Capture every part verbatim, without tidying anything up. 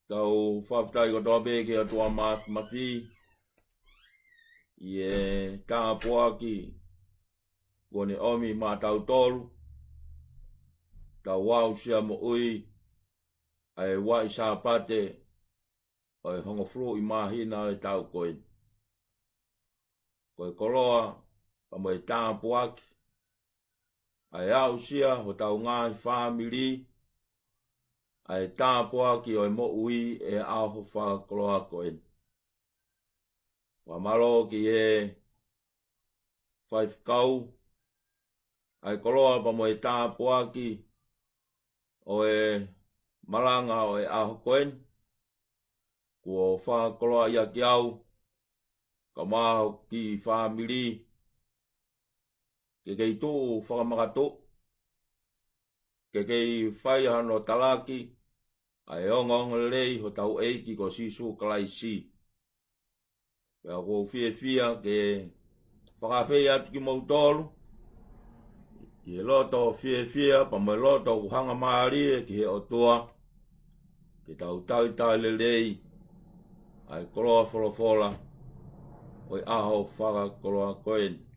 Tau fakafetaʻi kotoa pē ki he ʻOtua Māfimafi ʻi he tāpuaki kuo ne ʻomi maʻatautolu, tau aʻusia moʻui ʻa e ua ʻi Sāpate ʻo e hongofulu ʻi māhina ʻo e taʻu ko eni. Ko e koloa pea mo e tāpuaki ʻa e aʻusia hotau ngaahi fāmili ʻa e tāpuaki ʻo e moʻui ʻi he ʻaho fakakoloa ko eni. Fakamālō ki he faifekau ʻa e koloa pea mo e tāpuaki ʻo e malanga ʻo e ʻaho ko eni, kuo fakakoloaʻi ʻaki au, kae ʻumaʻā hoku kiʻi fāmili, ke kei tuʻu fakamakatuʻu, ke kei fai hano talaki ʻa e ongoongolelei hotau ʻEiki ko Sīsū Kalaisi. Pea ʻoku ou fiefia ke fakaafeʻi atu kimoutolu ʻi he loto fiefia pea mo e loto ʻoku hangamālie ki he ʻOtua, ke tau talitali lelei ʻa e koloa folofola ʻo e ʻaho fakakoloa ko eni.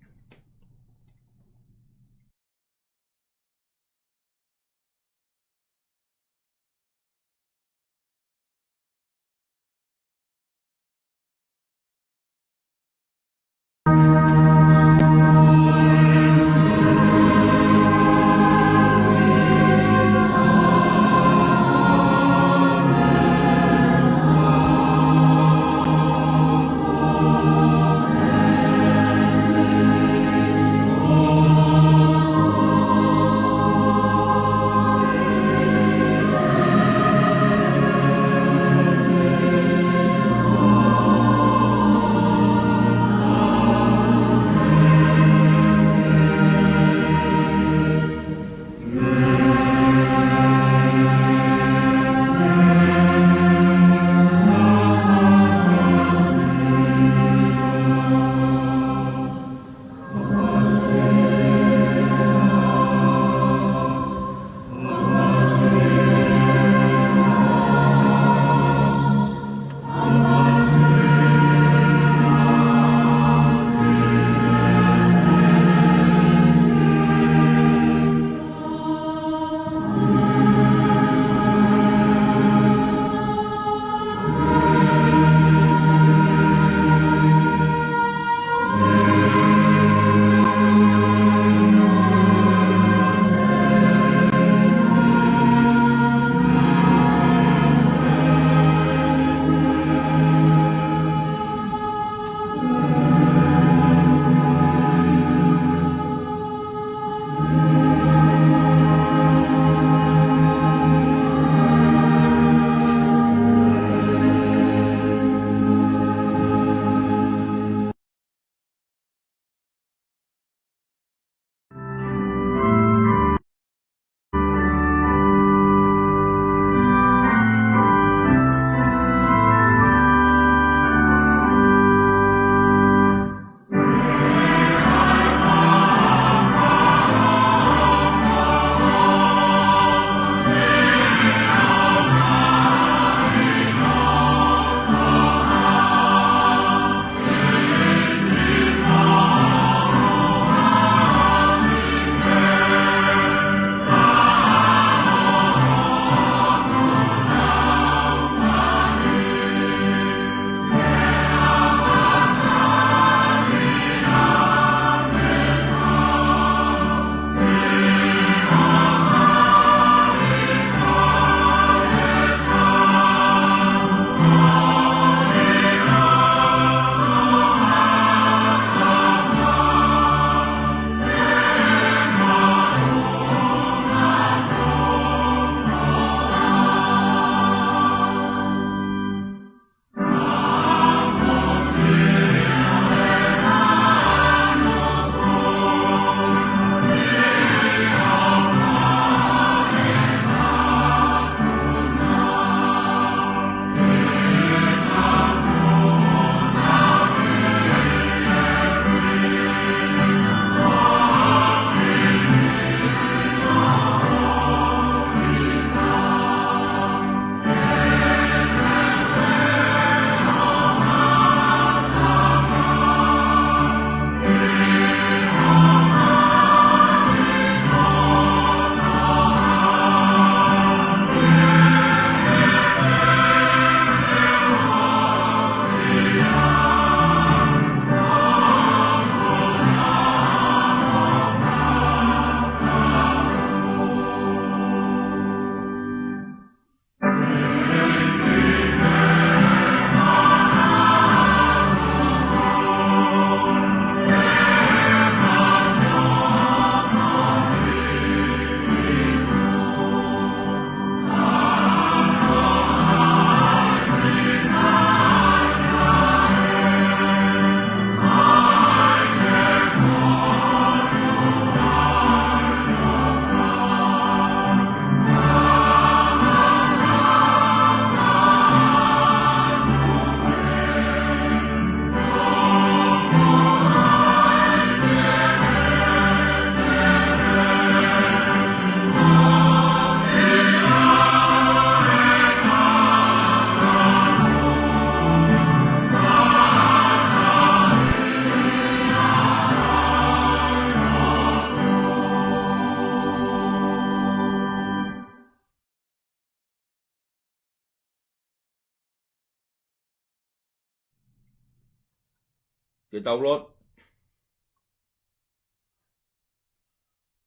Ke tau lotu.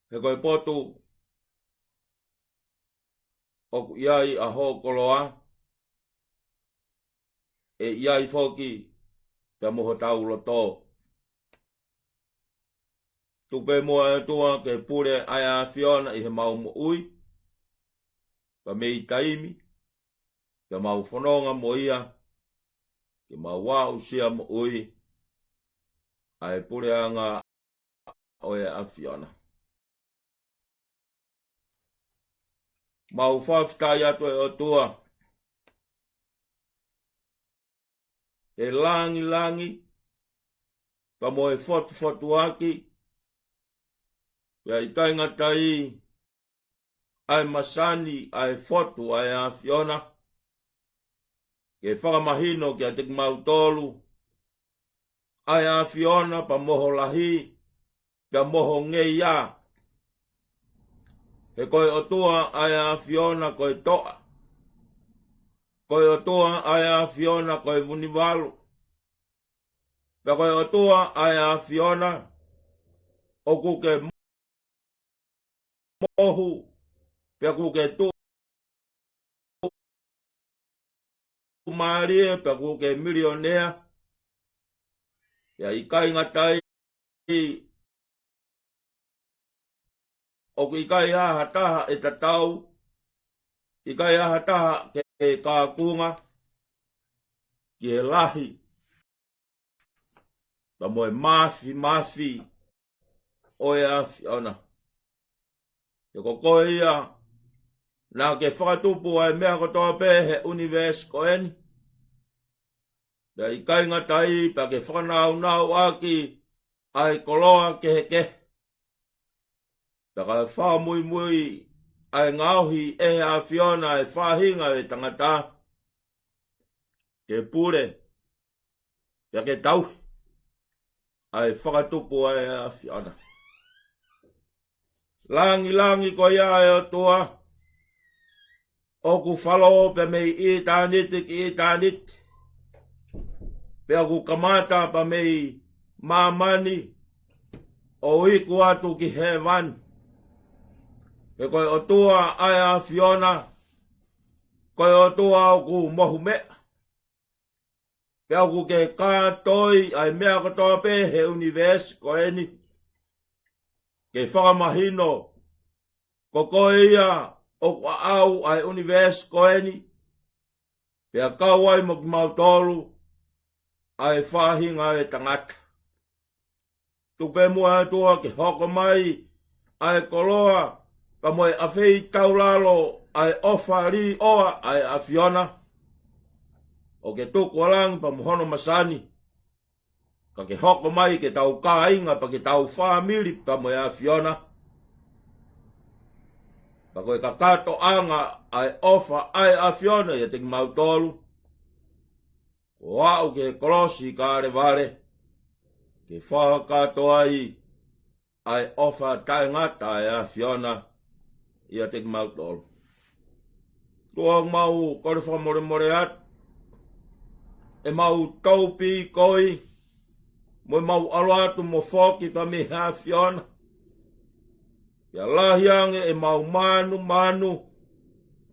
He ko e potu ʻoku ʻi ai ʻa hoʻo koloa, ʻe ʻi ai foki pea mo hotau loto. Tuku pē muʻa ʻe ʻOtua ke pule ʻa e ʻAfiona ʻi heʻemau moʻui, pea mei taimi ke mau fononga mo ia, ke mau aʻusia moʻui ʻa e puleʻanga ʻo e ʻAfiona. Mau fakafetaʻi atu ʻe ʻOtua, ʻe langilangi pea mo e fotufotuaki, pea ʻikai ngata ai, ʻa e masani ʻa e fotu ʻa e ʻAfiona, ke fakamahino kiate kimautolu ʻa e ʻAfiona pea mo ho lahi, pea mo ho ngeia. He ko e ʻOtua ʻa e ʻAfiona ko e toʻa. Ko e ʻOtua ʻa e ʻAfiona ko e vunivalu. Pea ko e ʻOtua ʻa e ʻAfiona ʻoku ke mohu, pea ʻoku ke tuʻumālie, pea ʻoku ke milionea. Pea ʻikai ngata ai, ʻoku ʻikai ha taha ʻe tatau, ʻikai ha taha ke kaunga ki he lahi pea mo e māfimafi ʻo e ʻAfiona. He ko koe ia naʻa ke fakatupu ʻa e meʻa kotoa pē he ʻunivēsi ko eni. Pea ʻikai ngata ai, pea ke fakanaunauʻaki ʻa e koloa kehekehe. Pea ka fakamuimui ʻa e ngaohi ʻe he ʻAfiona ʻa e faʻahinga ʻo e tangata ke pule, pea ke tauhi ʻa e fakatupu ʻa e ʻAfiona. Langilangi ko ia ʻe ʻOtua, ʻoku falō pea mei ʻitāniti ki ʻitāniti, pea ʻoku kamata pea mei māmani ʻo iku atu ki hēvani. He ko e ʻOtua ʻa e ʻAfiona, ko e ʻOtua ʻoku mohu meʻa. Pea ʻoku ke kātoi ʻa e meʻa kotoa pē he ʻunivēsi ko eni, ke fakamahino ko koe ia ʻoku ʻaʻau ʻa e ʻunivēsi ko eni, pea kau ai mo kimautolu ʻa e faʻahinga ʻo e tangata. Tuku pē muʻa ʻe ʻOtua ke hoko mai ʻa e koloa, pea mo e ʻafeitaulalo ʻa e ʻofa līʻoa ʻa e ʻAfiona, ʻo ke tuku ʻa langi pea mo hono masani, ka ke hoko mai ke tau kāinga pea ke tau fāmili pea mo e ʻAfiona. Pea ko e kakatoʻanga ʻa e ʻofa ʻa e ʻAfiona ʻiate kimautolu, kuo aʻu ki he kolosi Kalevale, ke fakakātoa ai ʻa e ʻofa taʻengata ʻa e ʻAfiona ʻiate kimautolu. ʻOtua, mau kole fakamolemole atu ʻemau toupīkoi, mo ʻemau ʻalu atu mo foki pea mei he ʻAfiona, pea lahi ange ʻemau mānumanu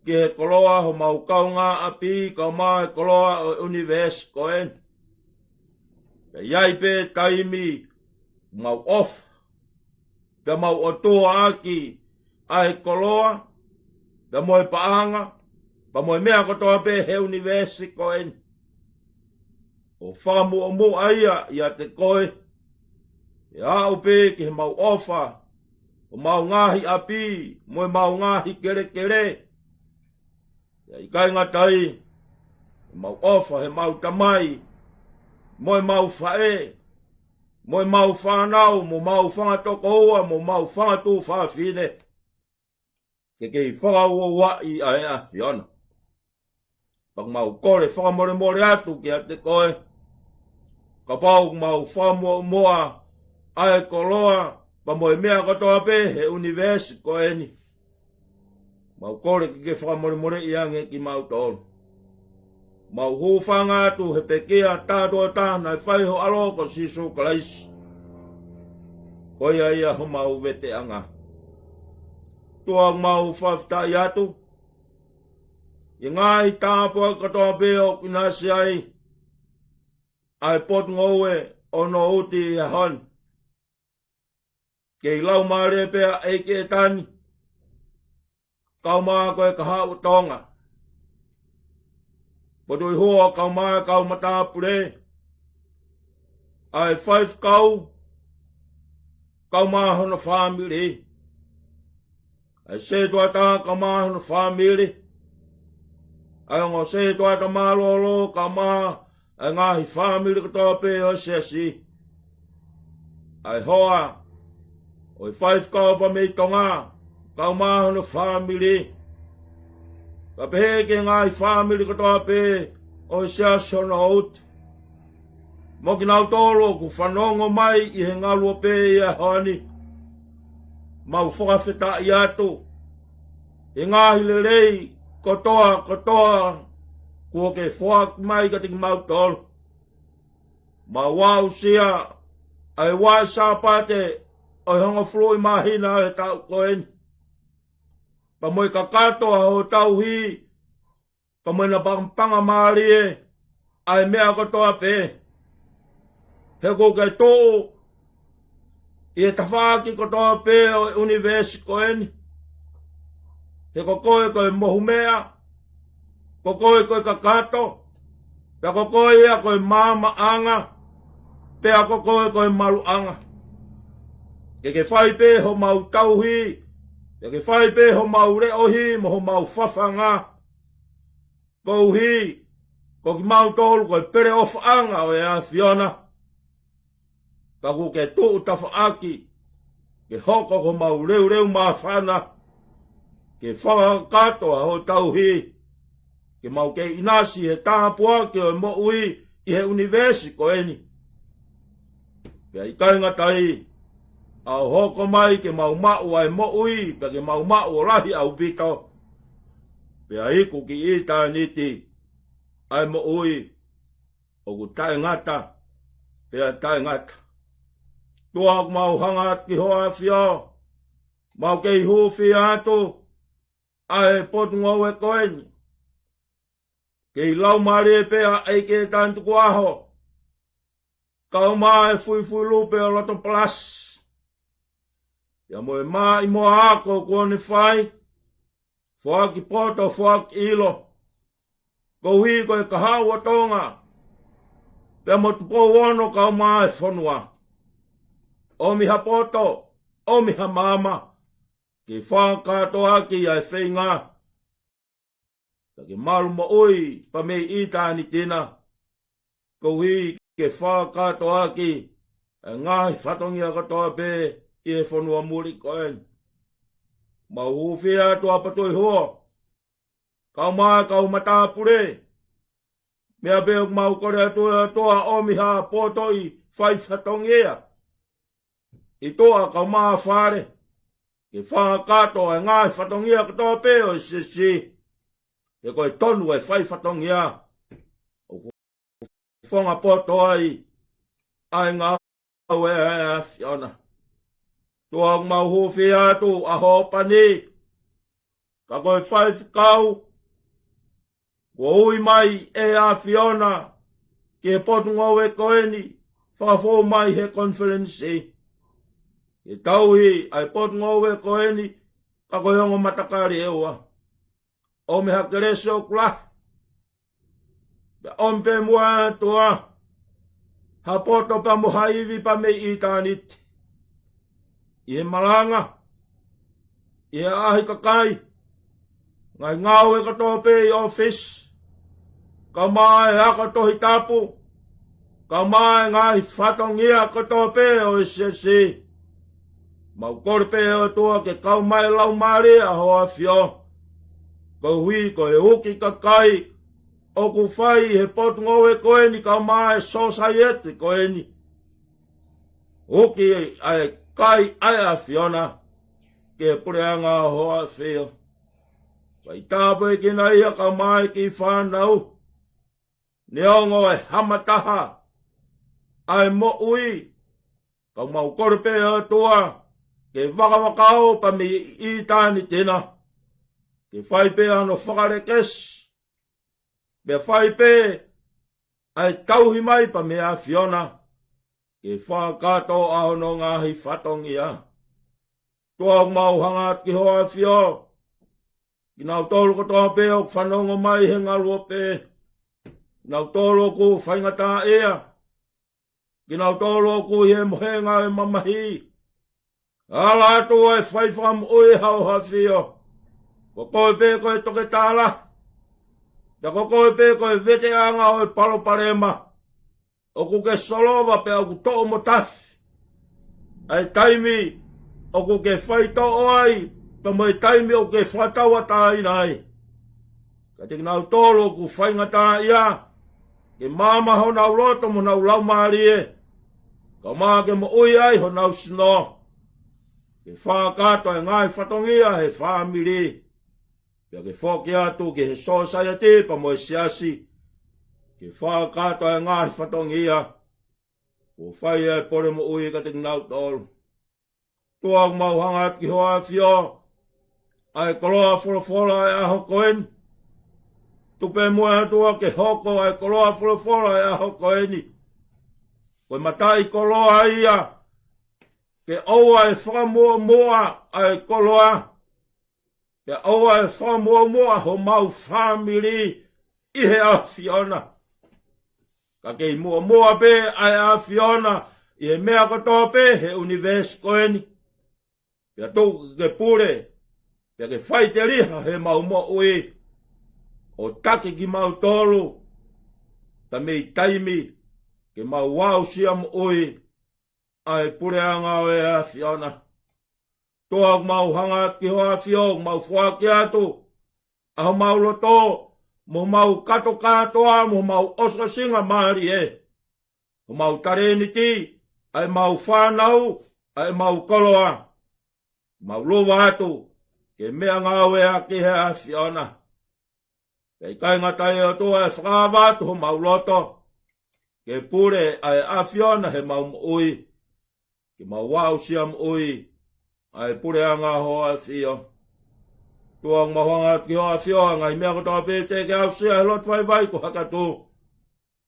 ki he koloa homau kaungāʻapi, kae ʻumaʻā e koloa ʻo e ʻunivēsi ko eni. Pea ʻi ai pē taimi mau ʻofa, pea mau ʻotuaʻaki ʻa e koloa, pea mo e paʻanga, pea mo e meʻa kotoa pē he ʻunivēsi ko eni, ʻo fakamuʻomuʻa ia ʻiate koe, ʻe aʻu pē ki heʻemau ʻofa homau ngaahi ʻapi mo ʻemau ngaahi kelekele. Pea ʻikai ngata ai, ʻemau ʻofa heʻemau tamai, mo ʻemau faʻē, mo ʻemau fānau, mo ʻemau fanga tokoua, mo ʻemau fanga tuofāfine, ke kei fakauouaʻi ʻa e ʻAfiona. Pea mau kole fakamolemole atu kiate koe, kapau mau fakamuʻomuʻa ʻa e koloa, pea mo e meʻa kotoa pē he ʻunivēsi ko eni, mau kole ke ke fakamolemoleʻi ange kimautolu. Mau hūfanga atu he pekia tātuʻo taha naʻe fai ʻe ho ʻAlo ko Sīsū Kalaisi. Ko ia ia homau veteʻanga. ʻOtua, mau fakafetaʻi atu ʻi he ngaahi tāpuaki kotoa pē ʻoku ʻinasi ai ʻa e Potungāue ʻo Nōuti he ʻaho ni. Kei laumālie pē ʻa e ʻEiki ʻi he taimi ni, kaeʻumaʻā ko e kahaʻu ʻo Tonga. Potu ʻi hua kaeʻumaʻā e kau matāpule, ʻa e faifekau, kaeʻumaʻā hono fāmili. ʻA e setuata kaeʻumaʻā hono fāmili. ʻA e ongo setuata mālōlō kaeʻumaʻā ʻa e ngaahi fāmili kotoa pē ʻo e siasi. ʻA e hoa ʻo e faifekau pea mei Tonga, kaeʻumaʻā hono fāmili. Kae pehē ki he ngaahi fāmili kotoa pē ʻo e siasi ʻo Nōuti. Mo kinautolu ʻoku fanongo mai ʻi he ngaluope ʻi he ʻaho ni. Mau fakafetaʻi atu he ngaahi lelei kotoa, kotoa kuo ke foaki mai kiate kimautolu. Mau aʻusia ʻa e vaʻe Sāpate ʻo e hongofulu ʻi māhina ʻo e taʻu ko eni. Pea mo e kakato ʻa hoʻo tauhi, pea mo e napanapanga mālie ʻa e meʻa kotoa pē. He ʻoku ke tuʻu ʻi he tafaʻaki kotoa pē ʻo e ʻunivēsi ko eni. He ko koe ko e mohu meʻa, ko koe ko e kakato, pea ko koe ia ko e maamaʻanga, pea ko koe ko e maluʻanga. Ke ke fai pē homau tauhi, ke ke fai pē homau leʻohi mo homau fafanga. Koeʻuhi ko kimautolu ko e peleʻofaʻanga ʻo e ʻAfiona. Ka ʻoku ke tuʻu tafaʻaki ke hoko ko homau leuleu māfana, ke fakakakato ʻa hoʻo tauhi, ke mau kei ʻinasi he tāpuaki ʻo e moʻui ʻi he ʻunivēsi ko eni. Pea ʻikai ngata ai, ʻa hoʻo hoko mai ke mau maʻu ʻa e moʻui, pea ke mau maʻu ʻo lahi ʻaupito, pea iku ki ʻitāniti ʻa e moʻui ʻoku taʻengata pea taʻengata. ʻOtua, ʻoku mau hanga atu ki hoʻo ʻAfio, mau kei hūfia atu ʻa e Potungāue ko eni. Kei laumālie pē ʻa e ʻEiki ʻi he taimi ni tukuʻaho, kaeʻumaʻā e fuifui lupe ʻo loto palasi, pea mo e maʻimoa ako kuo ne fai, foaki poto, foaki ʻilo, koeʻuhi ko e kahaʻu ʻo Tonga pea mo Tupou Ono kaeʻumaʻā e fonua. ʻOmi ha poto, ʻomi ha maama, ke fakakātoa ʻaki ʻa e feinga, pea ke malu moʻui pea mei ʻitāniti na, koeʻuhi ke fakakātoa ʻaki ʻa e ngaahi fatongia kotoa pē ʻi he fonua muli ko eni. Mau hūfia atu ʻa Potu ʻi hua, kaeʻumaʻā e kau matāpule. Meʻa pē ʻoku mau kole atu, ʻe ʻOtua, ʻomi ha potoʻi fai fatongia ʻi tuʻa kaeʻumaʻā Fale, ke fakakakato ʻa e ngaahi fatongia kotoa pē ʻo e siasi. He ko e tonu e fai fatongia ʻoku fonga poto ai ʻa e ngāue ʻa e ʻAfiona. ʻOtua, ʻoku mau hūfia atu ʻa Hopani, ka ko e faifekau kuo ui mai ʻe he ʻAfiona ki he Potungāue ko eni, fakafou mai he konifelenisi, ke tauhi ʻa e Potungāue ko eni, ka ko e ongo matakali ʻe ua. ʻOmi ha kelesi ʻoku lahi, pea ʻomi pē muʻa, ʻOtua, ha poto pea mo ha ivi pea mei ʻitāniti, ʻi he malanga, ʻi he ʻaʻahi kakai, ngaahi ngāue kotoa pē ʻi ʻōfisi, kaeʻumaʻā e ako Tohi Tapu, kaeʻumaʻā e ngaahi fatongia kotoa pē ʻo e siasi. Mau kole pē, ʻOtua, ke kau mai e Laumālie ʻa hoʻo ʻAfio, koeʻuhi ko e uki kakai ʻoku fai ʻi he Potungāue ko eni kaeʻumaʻā e sōsaieti ko eni. Uki ʻa e kai ʻa e ʻAfiona ki he puleʻanga ʻo hoʻo ʻAfio. Fai tāpuekina ia kaeʻumaʻā e kiʻi fānau, neongo e hama taha ʻa e moʻui, ka ʻoku mau kole pē ʻOtua ke vakavakau pea mei ʻitāniti na, ke fai pē hano fakalekesi, pea fai pē ʻa e tauhi mai pea mei he ʻAfiona, ke fakakakato ʻa hono ngaahi fatongia. ʻOtua, ʻoku mau hanga atu ki hoʻo ʻAfio, kinautolu kotoa pē ʻoku fanongo mai he ngaluope, kinautolu ʻoku faingataʻaʻia, kinautolu ʻoku ʻi he mohenga ʻo e mamahi. Ala atu ʻa e fai fakamoʻui ʻa hoʻo ʻAfio. Ko koe pē ko e toketā lahi, pea ko koe pē ko e veteʻanga ʻo e palopalema. ʻOku ke solova pea ʻoku toʻo mo tafi ʻa e taimi ʻoku ke faitoʻo ai, pea mo e taimi ʻoku ke fakatauʻatāina ai. Kiate kinautolu ʻoku faingataʻaʻia, ke maama honau loto mo honau laumālie, kae ʻumaʻā ke moʻui ai honau sino. Ke fakakakato e ngaahi fatongia he fāmili, pea ke foki atu ki he sōsaieti pea mo e siasi, ke fakakakato e ngaahi fatongia. Kuo fai e pole moʻui kiate kinautolu. ʻOtua, ʻoku mau hanga atu ki hoʻo ʻAfio, ʻa e koloa folofola ʻa e ʻaho ko eni. Tuku pē muʻa ʻOtua ke hoko ʻa e koloa folofola ʻa e ʻaho ko eni ko e mataʻikoloa ia, ke ʻoua ʻe fakamuʻomuʻa ʻa e koloa, pea ʻoua ʻe fakamuʻomuʻa homau fāmili ʻi he ʻAfiona. Ka kei muʻomuʻa pē ʻa e ʻAfiona ʻi he meʻa kotoa pē he ʻunivēsi ko eni. Pea tuku ke ke pule, pea ke faʻiteliha heʻemau moʻui, ʻo taki kimautolu, pea mei taimi ke mau aʻusia moʻui ʻa e puleʻanga ʻo e ʻAfiona. ʻOtua, ʻoku mau hanga atu ki hoʻo ʻAfio, ʻoku mau foaki atu ʻa homau loto, mo homau kātokātoa, mo homau ʻosiʻosingamālie, homau talēniti, ʻa ʻemau fānau, ʻa ʻemau koloa. Mau lava atu ke meʻangāueʻaki he ʻAfiona. Pea ʻikai ngata ai, ʻOtua, ʻe fakaava atu homau loto ke pule ʻa e ʻAfiona heʻemau moʻui, ke mau aʻusia moʻui ʻa e puleʻanga ʻo hoʻo ʻAfio. ʻOtua, ʻoku mau hanga atu ki hoʻo ʻAfio, ʻa e ngaahi meʻa kotoa pē teʻeki ke aʻusia he lotu vaivai ko Hakatu,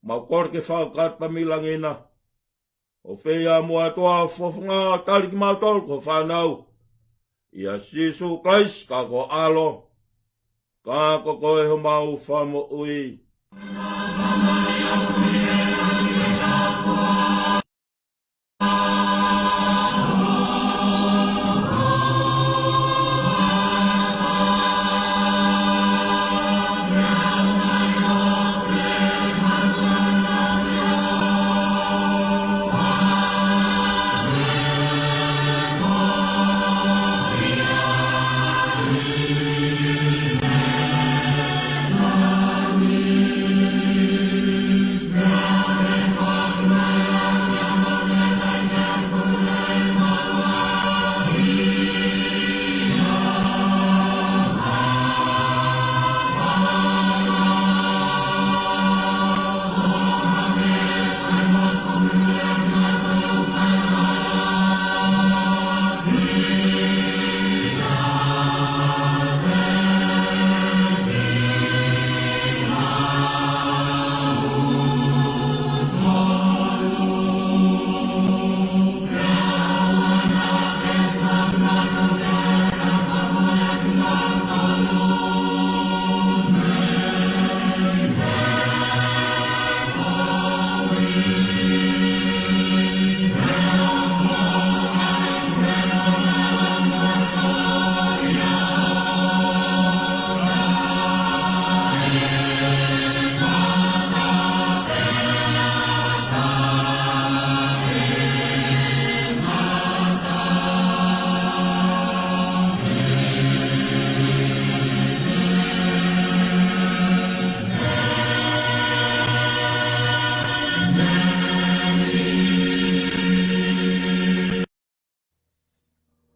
mau kole ke fakakakato pea mei langi na. ʻO fai ia muʻa, ʻOtua, ʻo fofonga, ʻo tali kimautolu ko ho fānau, ʻia Sīsū Kalaisi, ka ko ho ʻAlo, ka ko koe homau Fakamoʻui.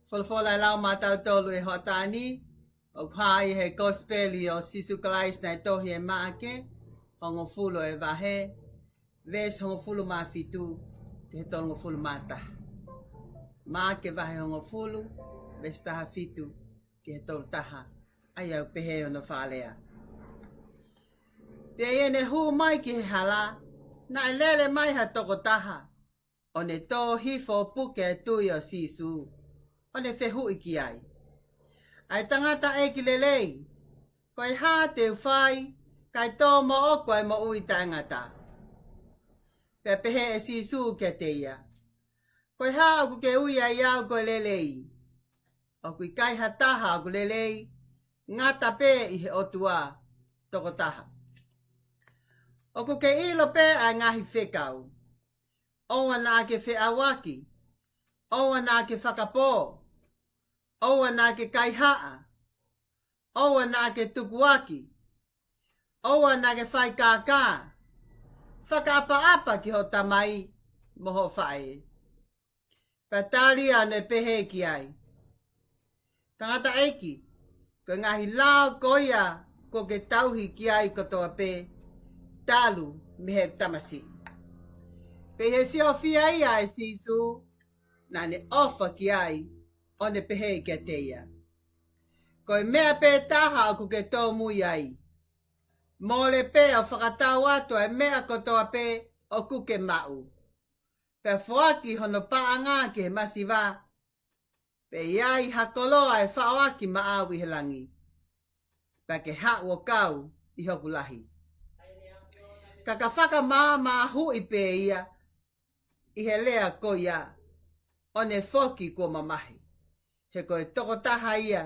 Folofola ʻe lau maʻatautolu ʻi he hoʻatā ni, ʻoku hā ʻi he Kosipeli ʻo Sīsū Kalaisi naʻe tohi ʻe Maʻake, hongofulu ʻo e vahe, veesi hongofulu mā fitu ki he tolungofulu mā taha. Maʻake vahe hongofulu, veesi taha fitu ki he tolu taha. ʻA ia ʻoku pehē hono fakalea: Pea ʻi heʻene hū mai ki he hala, naʻe lele mai ha tokotaha, ʻo ne tō hifo ʻo puke ʻa e tui ʻo Sīsū, ʻo ne fehuʻi ki ai, ʻA e tangataʻeiki lelei, ko e hā te u fai, kae tō moʻoku ʻa e moʻui taʻengata? Pea pehē ʻe Sīsū kiate ia, Ko e hā ʻoku ke ui ai au ko e lelei? ʻOku ʻikai ha taha ʻoku lelei, ngata pē ʻi he ʻOtua toko taha. ʻOku ke ʻilo pē ʻa e ngaahi fekau: ʻOua naʻa ke feʻauaki, ʻoua naʻa ke fakapō, ʻoua naʻa ke kaihaʻa, ʻoua naʻa ke tukuaki, ʻoua naʻa ke faikākā, fakaʻapaʻapa ki hoʻo tamai mo hoʻo faʻē. Pea tali ʻo ne pehē ki ai, Tangataʻeiki, ko e ngaahi lao ko ia kuo ke tauhi ki ai kotoa pē, talu mei heʻeku tamasiʻi. Pea ʻi he siofia ia ʻe Sīsū, naʻa ne ʻofa ki ai, ʻo ne pehē kiate ia, Ko e meʻa pē taha ʻoku ke tōmui ai. Mole pē ʻo fakatau atu ʻa e meʻa kotoa pē ʻoku ke maʻu, pea foaki hono paʻanga ki he masiva, pea ʻe ʻi ai ha koloa ʻe faʻoaki maʻau ʻi he langi. Pea ke haʻu ʻo kau ʻi hoku lahi. Ka ka fakamaʻamaʻahuʻi pē ia ʻi he lea ko ia, ʻo ne foki kuo mamahi, he ko e tokotaha ia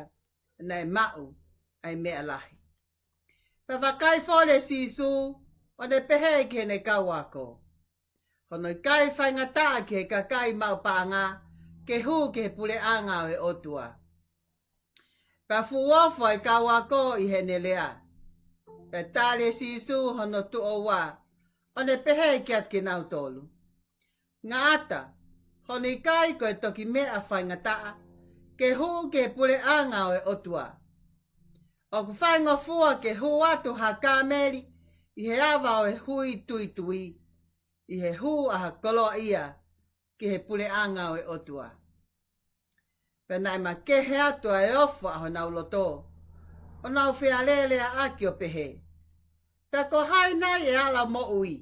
naʻe maʻu ʻa e meʻa lahi. Pea vakai fole ʻa Sīsū, ʻo ne pehē ki heʻene kau ako, Hono ʻikai faingataʻa ki he kakai maʻu paʻanga ke hū ki he puleʻanga ʻo e ʻOtua. Pea fuʻu ofo ʻa e kau ako ʻi heʻene lea. Pea tali ʻe Sīsū hono tuʻo ua, ʻo ne pehē kiate kinautolu, Ngata, hono ʻikai ko e toki meʻa faingataʻa ke hū ki he puleʻanga ʻo e ʻOtua. ʻOku faingofua ke hū atu ha kāmeli ʻi he ava ʻo e hui tuitui, ʻi he hū ʻa ha koloaʻia ki he puleʻanga ʻo e ʻOtua. Pea naʻe makehe atu ʻa e ofo ʻa honau loto, ʻo nau fealēleaʻaki ʻo pehē, Pea ko hai nai ʻe ala moʻui?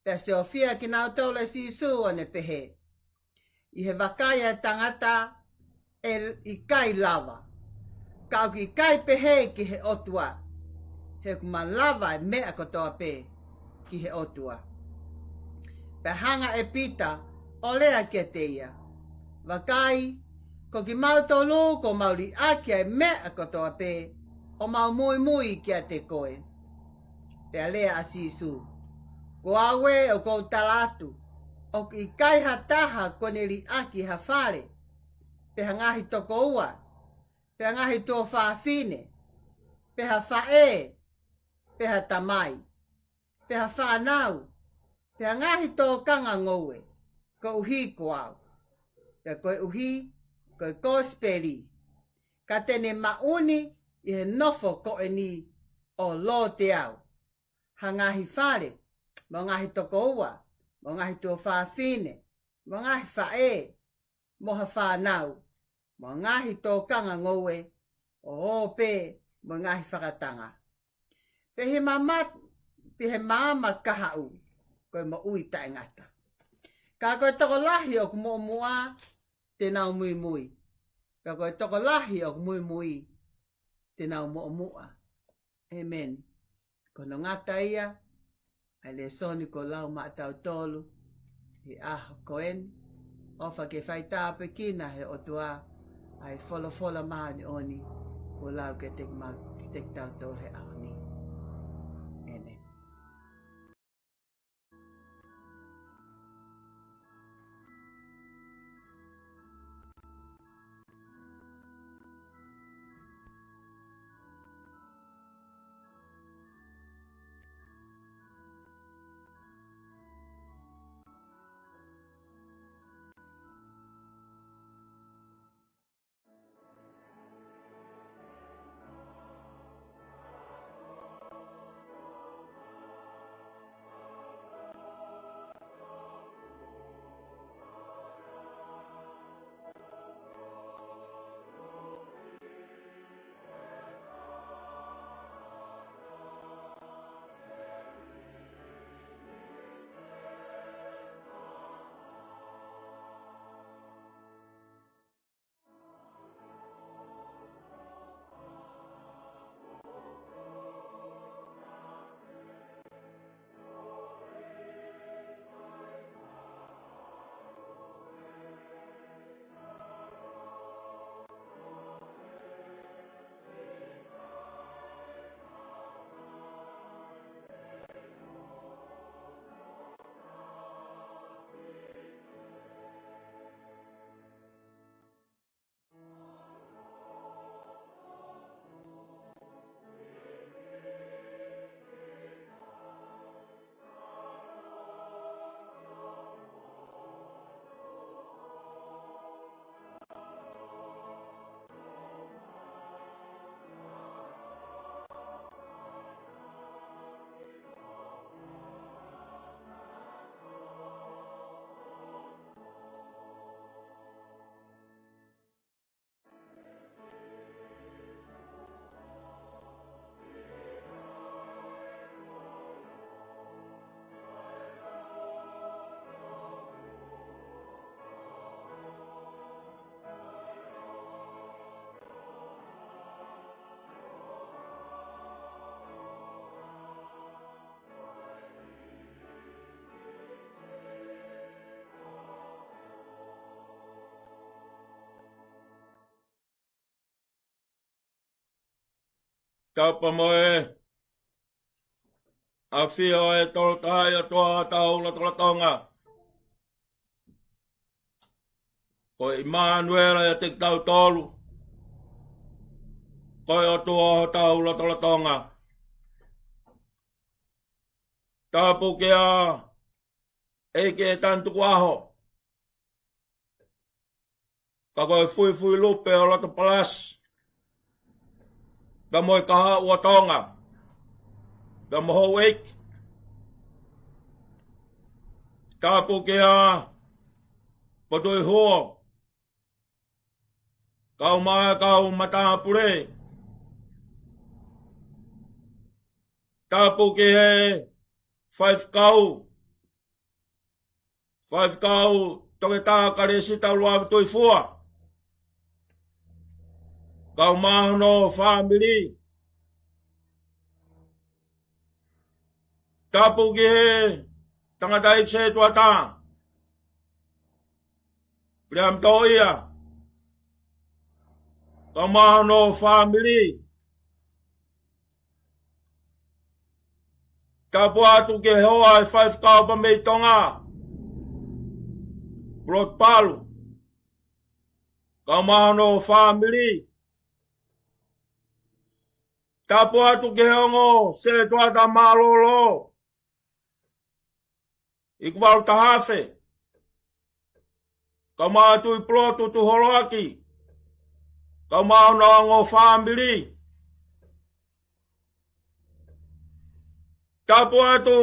Pea siofia kinautolu ʻe Sīsū, ʻo ne pehē, ʻI he vakai ʻa e tangata ʻe ʻikai lava, ka ʻoku ʻikai pehē ki he ʻOtua, he ʻoku malava ʻa e meʻa kotoa pē ki he ʻOtua. Pea hanga ʻe Pita ʻo lea kiate ia, Vakai, ko kimautolu kuo mau liʻaki ʻa e meʻa kotoa pē, ʻo mau muimui kiate koe. Pea lea ʻa Sīsū, Ko au ē ʻoku ou tala atu, ʻoku ʻikai ha taha kuo ne liʻaki ha fale, pe ha ngaahi tokoua, pe ha ngaahi tuofāfine, pe ha faʻē, pe ha tamai, pe ha fānau, pe ha ngaahi tōkanga ngoue, koeʻuhi ko au, pea koeʻuhi ko e kosipeli, ka te ne maʻu ni ʻi he nofo ko eni ʻo lote au, ha ngaahi fale, mo e ngaahi tokoua, mo e ngaahi tuofāfine, mo e ngaahi faʻē, mo ha fānau, mo e ngaahi tōkanga ngoue, ʻo ō pē mo e ngaahi fakatanga, pe he maama, pe he maama kahaʻu, ko e moʻui taʻengata. Ka ko e tokolahi ʻoku muʻomuʻa, te nau muimui. Ka ko e tokolahi ʻoku muimui, te nau muʻomuʻa. ʻĒmeni. Ko hono ngata ia ʻa e lēsoni kuo lau maʻatautolu he ʻaho ko eni. ʻOfa ke faitāpuekina he ʻOtua ʻa e folofola māʻoniʻoni kuo lau kiate kima-, kiate kitautolu he ʻaho ni. ʻĒmeni. Tapa mo e ʻafio ʻa e Tolu Tahaʻi ʻOtua ʻo hotau lotolotonga. Ko ʻImanuela ʻiate kitautolu. Ko e ʻOtua ʻo hotau lotolotonga. Tapu ki he ʻEiki ʻo e Tane Tukuʻaho. Ka ko e fuifui lupe ʻo loto palasi. Pea mo e kahaʻu ʻo Tonga. Pea mo houʻeiki. Tapu ki he Potoi Huo. Kau mai kau matāpule. Tapu ki he faifekau. Faifekau Toketā Kalesita ʻUluavi Tuifua. Kau mai hono fāmili. Tapu ki he tangataʻeiki sētuata. Piliami Toʻia. Kau mai hono fāmili. Tapu atu ki he hoa ʻo e faifekau pea mei Tonga. Pulotu Palu. Kau mai hono fāmili. Tapu atu ki he ongo sētuata mālōlō. ʻIkuvalu Tahafe. Kau mai Tuʻipulotu Tuholoaki. Kau mai hono ongo fāmili. Tapu atu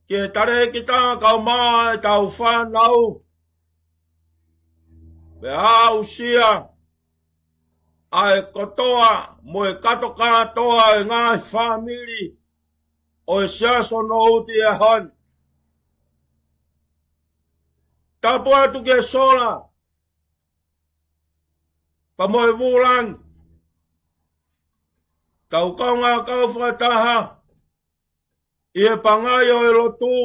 ki he talēkita kau mai ʻetau fānau. Pea aʻusia ʻa e kotoa mo e kātokātoa ʻo e ngaahi fāmili ʻo e Siasi ʻo Nouti he ʻaho ni. Tapu atu ki he sola pea mo e vūlangi. Tau kaungā kau fakataha ʻi he pangai ʻo e lotu.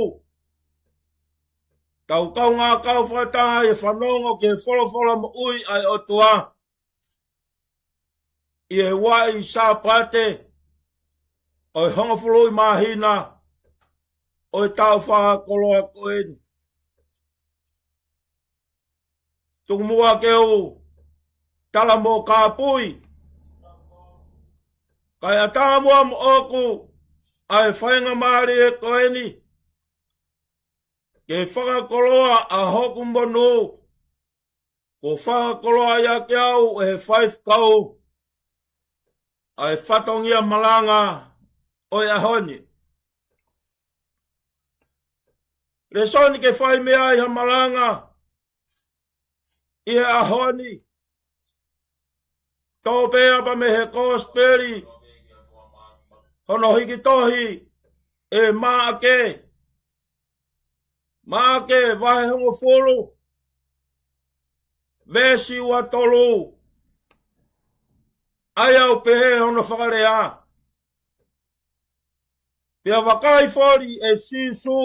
Tau kaungā kau fakataha ʻi he fanongo ki he folofola moʻui ʻa e ʻOtua. ʻI he ua ʻi Sāpate ʻo e hongofulu ʻi māhina ʻo e taʻu fakakoloa ko eni. Tuku muʻa ke u tala mo kāpui. Kae ʻatā muʻa moʻoku ʻa e faingamālie ko eni. Ke fakakoloa ʻa hoku monū. Kuo fakakoloa ʻiate au ʻe he faifekau ʻa e fatongia malanga ʻo e ʻaho ni. Lēsoni ke fai mei ai ha malanga ʻi he ʻaho ni. Tō pē ʻapē mei he Kōsipeli hono hiki tohi ʻe Maʻake. Maʻake vahe hongofulu, veesi ua tolu. ʻA ia ʻoku pehē hono fakalea: Pea vakai, foli ʻe Sīsū,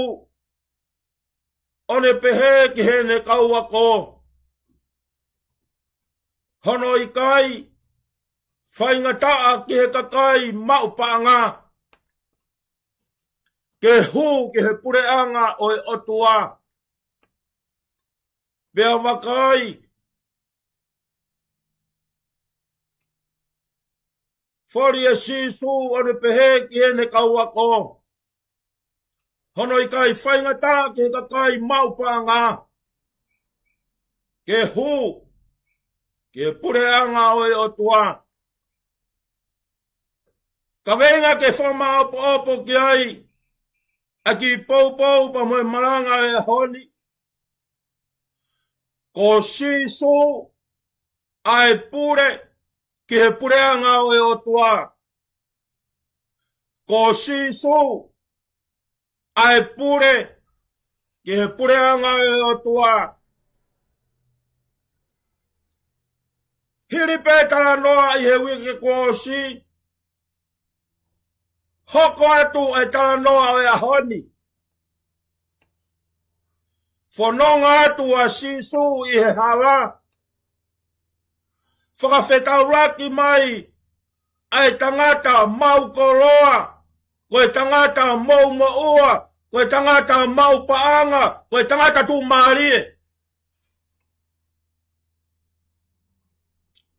ʻo ne pehē ki heʻene kau ako, Hono ʻikai faingataʻa ki he kakai maʻu paʻanga ke hū ki he puleʻanga ʻo e ʻOtua. Pea vakai, foli ʻe Sīsū, ʻo ne pehē ki heʻene kau ako, Hono ʻikai faingataʻa ki he kakai maʻu paʻanga ke hū ki he puleʻanga ʻo e ʻOtua. Kaveinga ke fakamāʻopoʻopo ki ai ʻa e kiʻi poupou pea mo e malanga ʻo e ʻaho ni: Ko Sīsū ʻa e pule ki he puleʻanga ʻo e ʻOtua. Ko Sīsū ʻa e pule ki he puleʻanga ʻo e ʻOtua. Hili pē talanoa ʻi he uike kuo ʻosi, hoko atu ʻa e talanoa ʻo e ʻaho ni. Fononga atu ʻa Sīsū ʻi he hala, fakafetaulaki mai ʻa e tangata maʻu koloa, ko e tangata moʻumoʻua, ko e tangata maʻu paʻanga, ko e tangata tuʻumālie.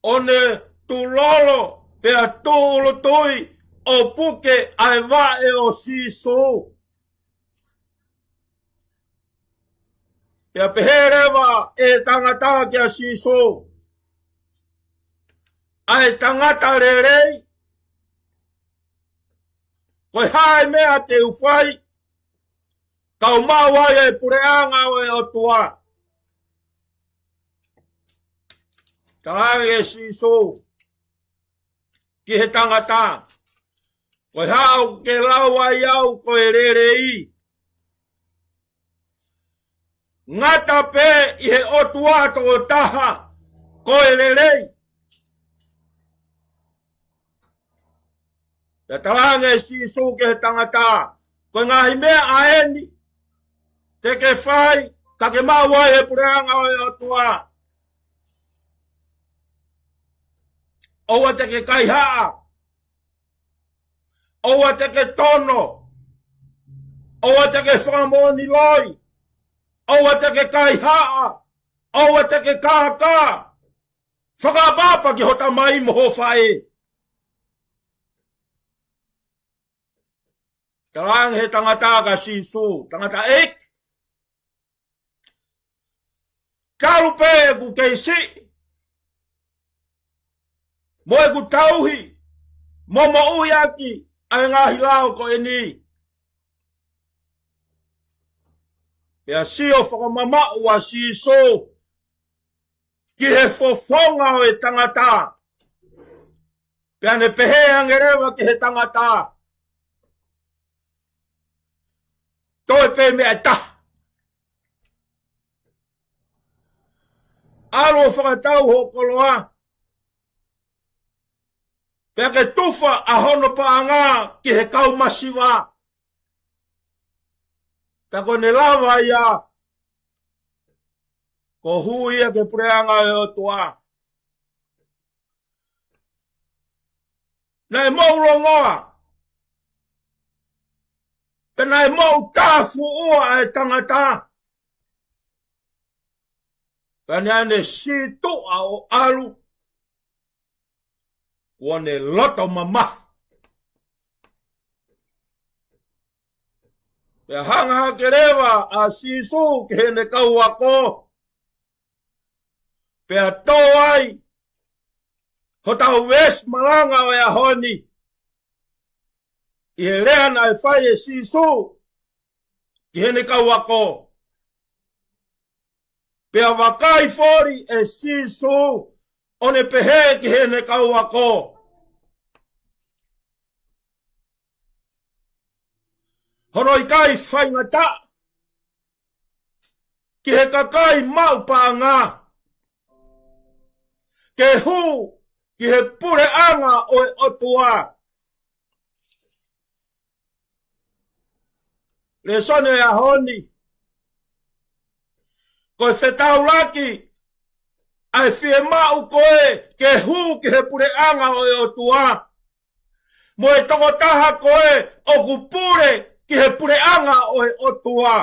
ʻO ne tulolo pea tūʻulutui ʻo puke ʻa e vaʻe ʻo Sīsū. Pea pehē leva ʻe he tangata kia Sīsū, ʻa e tangata lelei, ko e hā e meʻa te u fai, kau maʻu ai e puleʻanga ʻo e ʻOtua? Talaange ʻe Sīsū ki he tangata, ko e hā ʻoku ke lau ai au ko e lelei? Ngata pē ʻi he ʻOtua tokotaha ko e lelei. Pea talaange ʻe Sīsū ki he tangata, ko e ngaahi meʻa ʻeni te ke fai, ka ke maʻu ai e puleʻanga ʻo e ʻOtua. ʻOua te ke kaihaʻa. ʻOua te ke tono. ʻOua te ke fakamoʻoni loi. ʻOua te ke kaihaʻa. ʻOua te ke kākā. Fakaʻapaʻapa ki ho tamai mo ho faʻē. Talaange he tangata kia Sīsū, tangataʻeiki, talu pē ʻeku kei siʻi, mo ʻeku tauhi, mo moʻui ʻaki ʻa e ngaahi lao ko eni. Pea sio fakamamaʻu ʻa Sīsū ki he fofonga ʻo e tangata. Pea ne pehē ange leva ki he tangata, toe pē meʻa ʻe taha. ʻAlu ʻo fakatau hoʻo koloa, pea ke tufa ʻa hono paʻanga ki he kau masiva. Pea ko ʻene lava ia, ko e hū ia ki he puleʻanga ʻo e ʻOtua. Naʻe moʻulongoa, pea naʻe moʻutāfuʻua ʻa e tangata. Pea naʻa ne sītuʻa ʻo ʻalu, kuo ne loto mamahi. Pea hanga hake leva ʻa Sīsū ki heʻene kau ako, pea tō ai hotau veesi malanga ʻo e ʻaho ni, ʻi he lea naʻe fai ʻe Sīsū ki heʻene kau ako. Pea vakai foli ʻe Sīsū, ʻo ne pehē ki heʻene kau ako, hono ʻikai faingataʻa ki he kakai maʻu paʻanga ke hū ki he puleʻanga ʻo e ʻOtua. Lēsoni ʻo e ʻaho ni, ko e fetaulaki ʻa e fiemaʻu ko ē ke hū ki he puleʻanga ʻo e ʻOtua, mo e tokotaha ko ē ʻoku pule ki he puleʻanga ʻo e ʻOtua.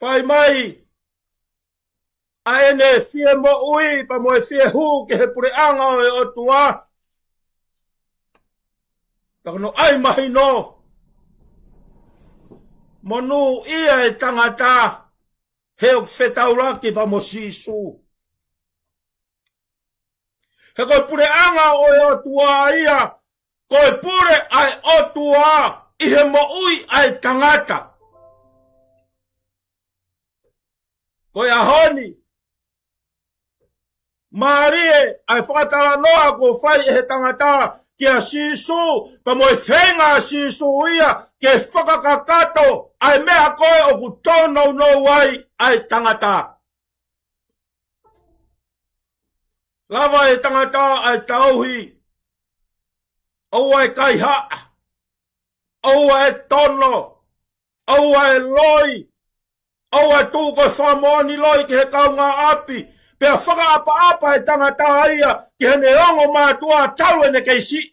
Fai mai ʻa ʻene fie moʻui pea mo e fie hū ki he puleʻanga ʻo e ʻOtua. Ka ko hono ʻai mahino, monūʻia e tangata he ʻoku fetaulaki pea mo Sīsū. He ko e puleʻanga ʻo e ʻOtua ia, ko e pule ʻa e ʻOtua ʻi he moʻui ʻa e tangata. Ko e ʻaho ni, mālie ʻa e fakatalanoa kuo fai ʻe he tangata kia Sīsū, pea mo e feinga ʻa Sīsū ia ke fakakakato ʻa e meʻa ko ē ʻoku tōnounou ai ʻa e tangata. Lava ʻe he tangata ʻa e tauhi, ʻoua ʻe kaihaʻa, ʻoua ʻe tono, ʻoua ʻe loi, ʻoua ʻe tuʻu ko e fakamoʻoni loi ki he kaungāʻapi, pea fakaʻapaʻapa e tangata ia ki heʻene ongo mātuʻa talu ʻene kei siʻi.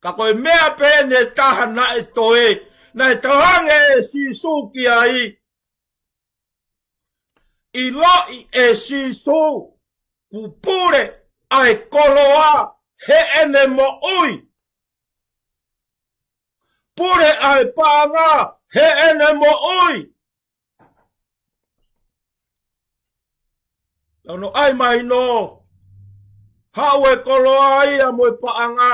Ka ko e meʻa pē ʻe taha naʻe toe, naʻe talaange ʻe Sīsū ki ai, ʻiloʻi ʻe Sīsū kuo pule ʻa e koloa heʻene moʻui. Pule ʻa e paʻanga heʻene moʻui. Tau noaʻi mai nō, haʻu e koloa ia mo e paʻanga,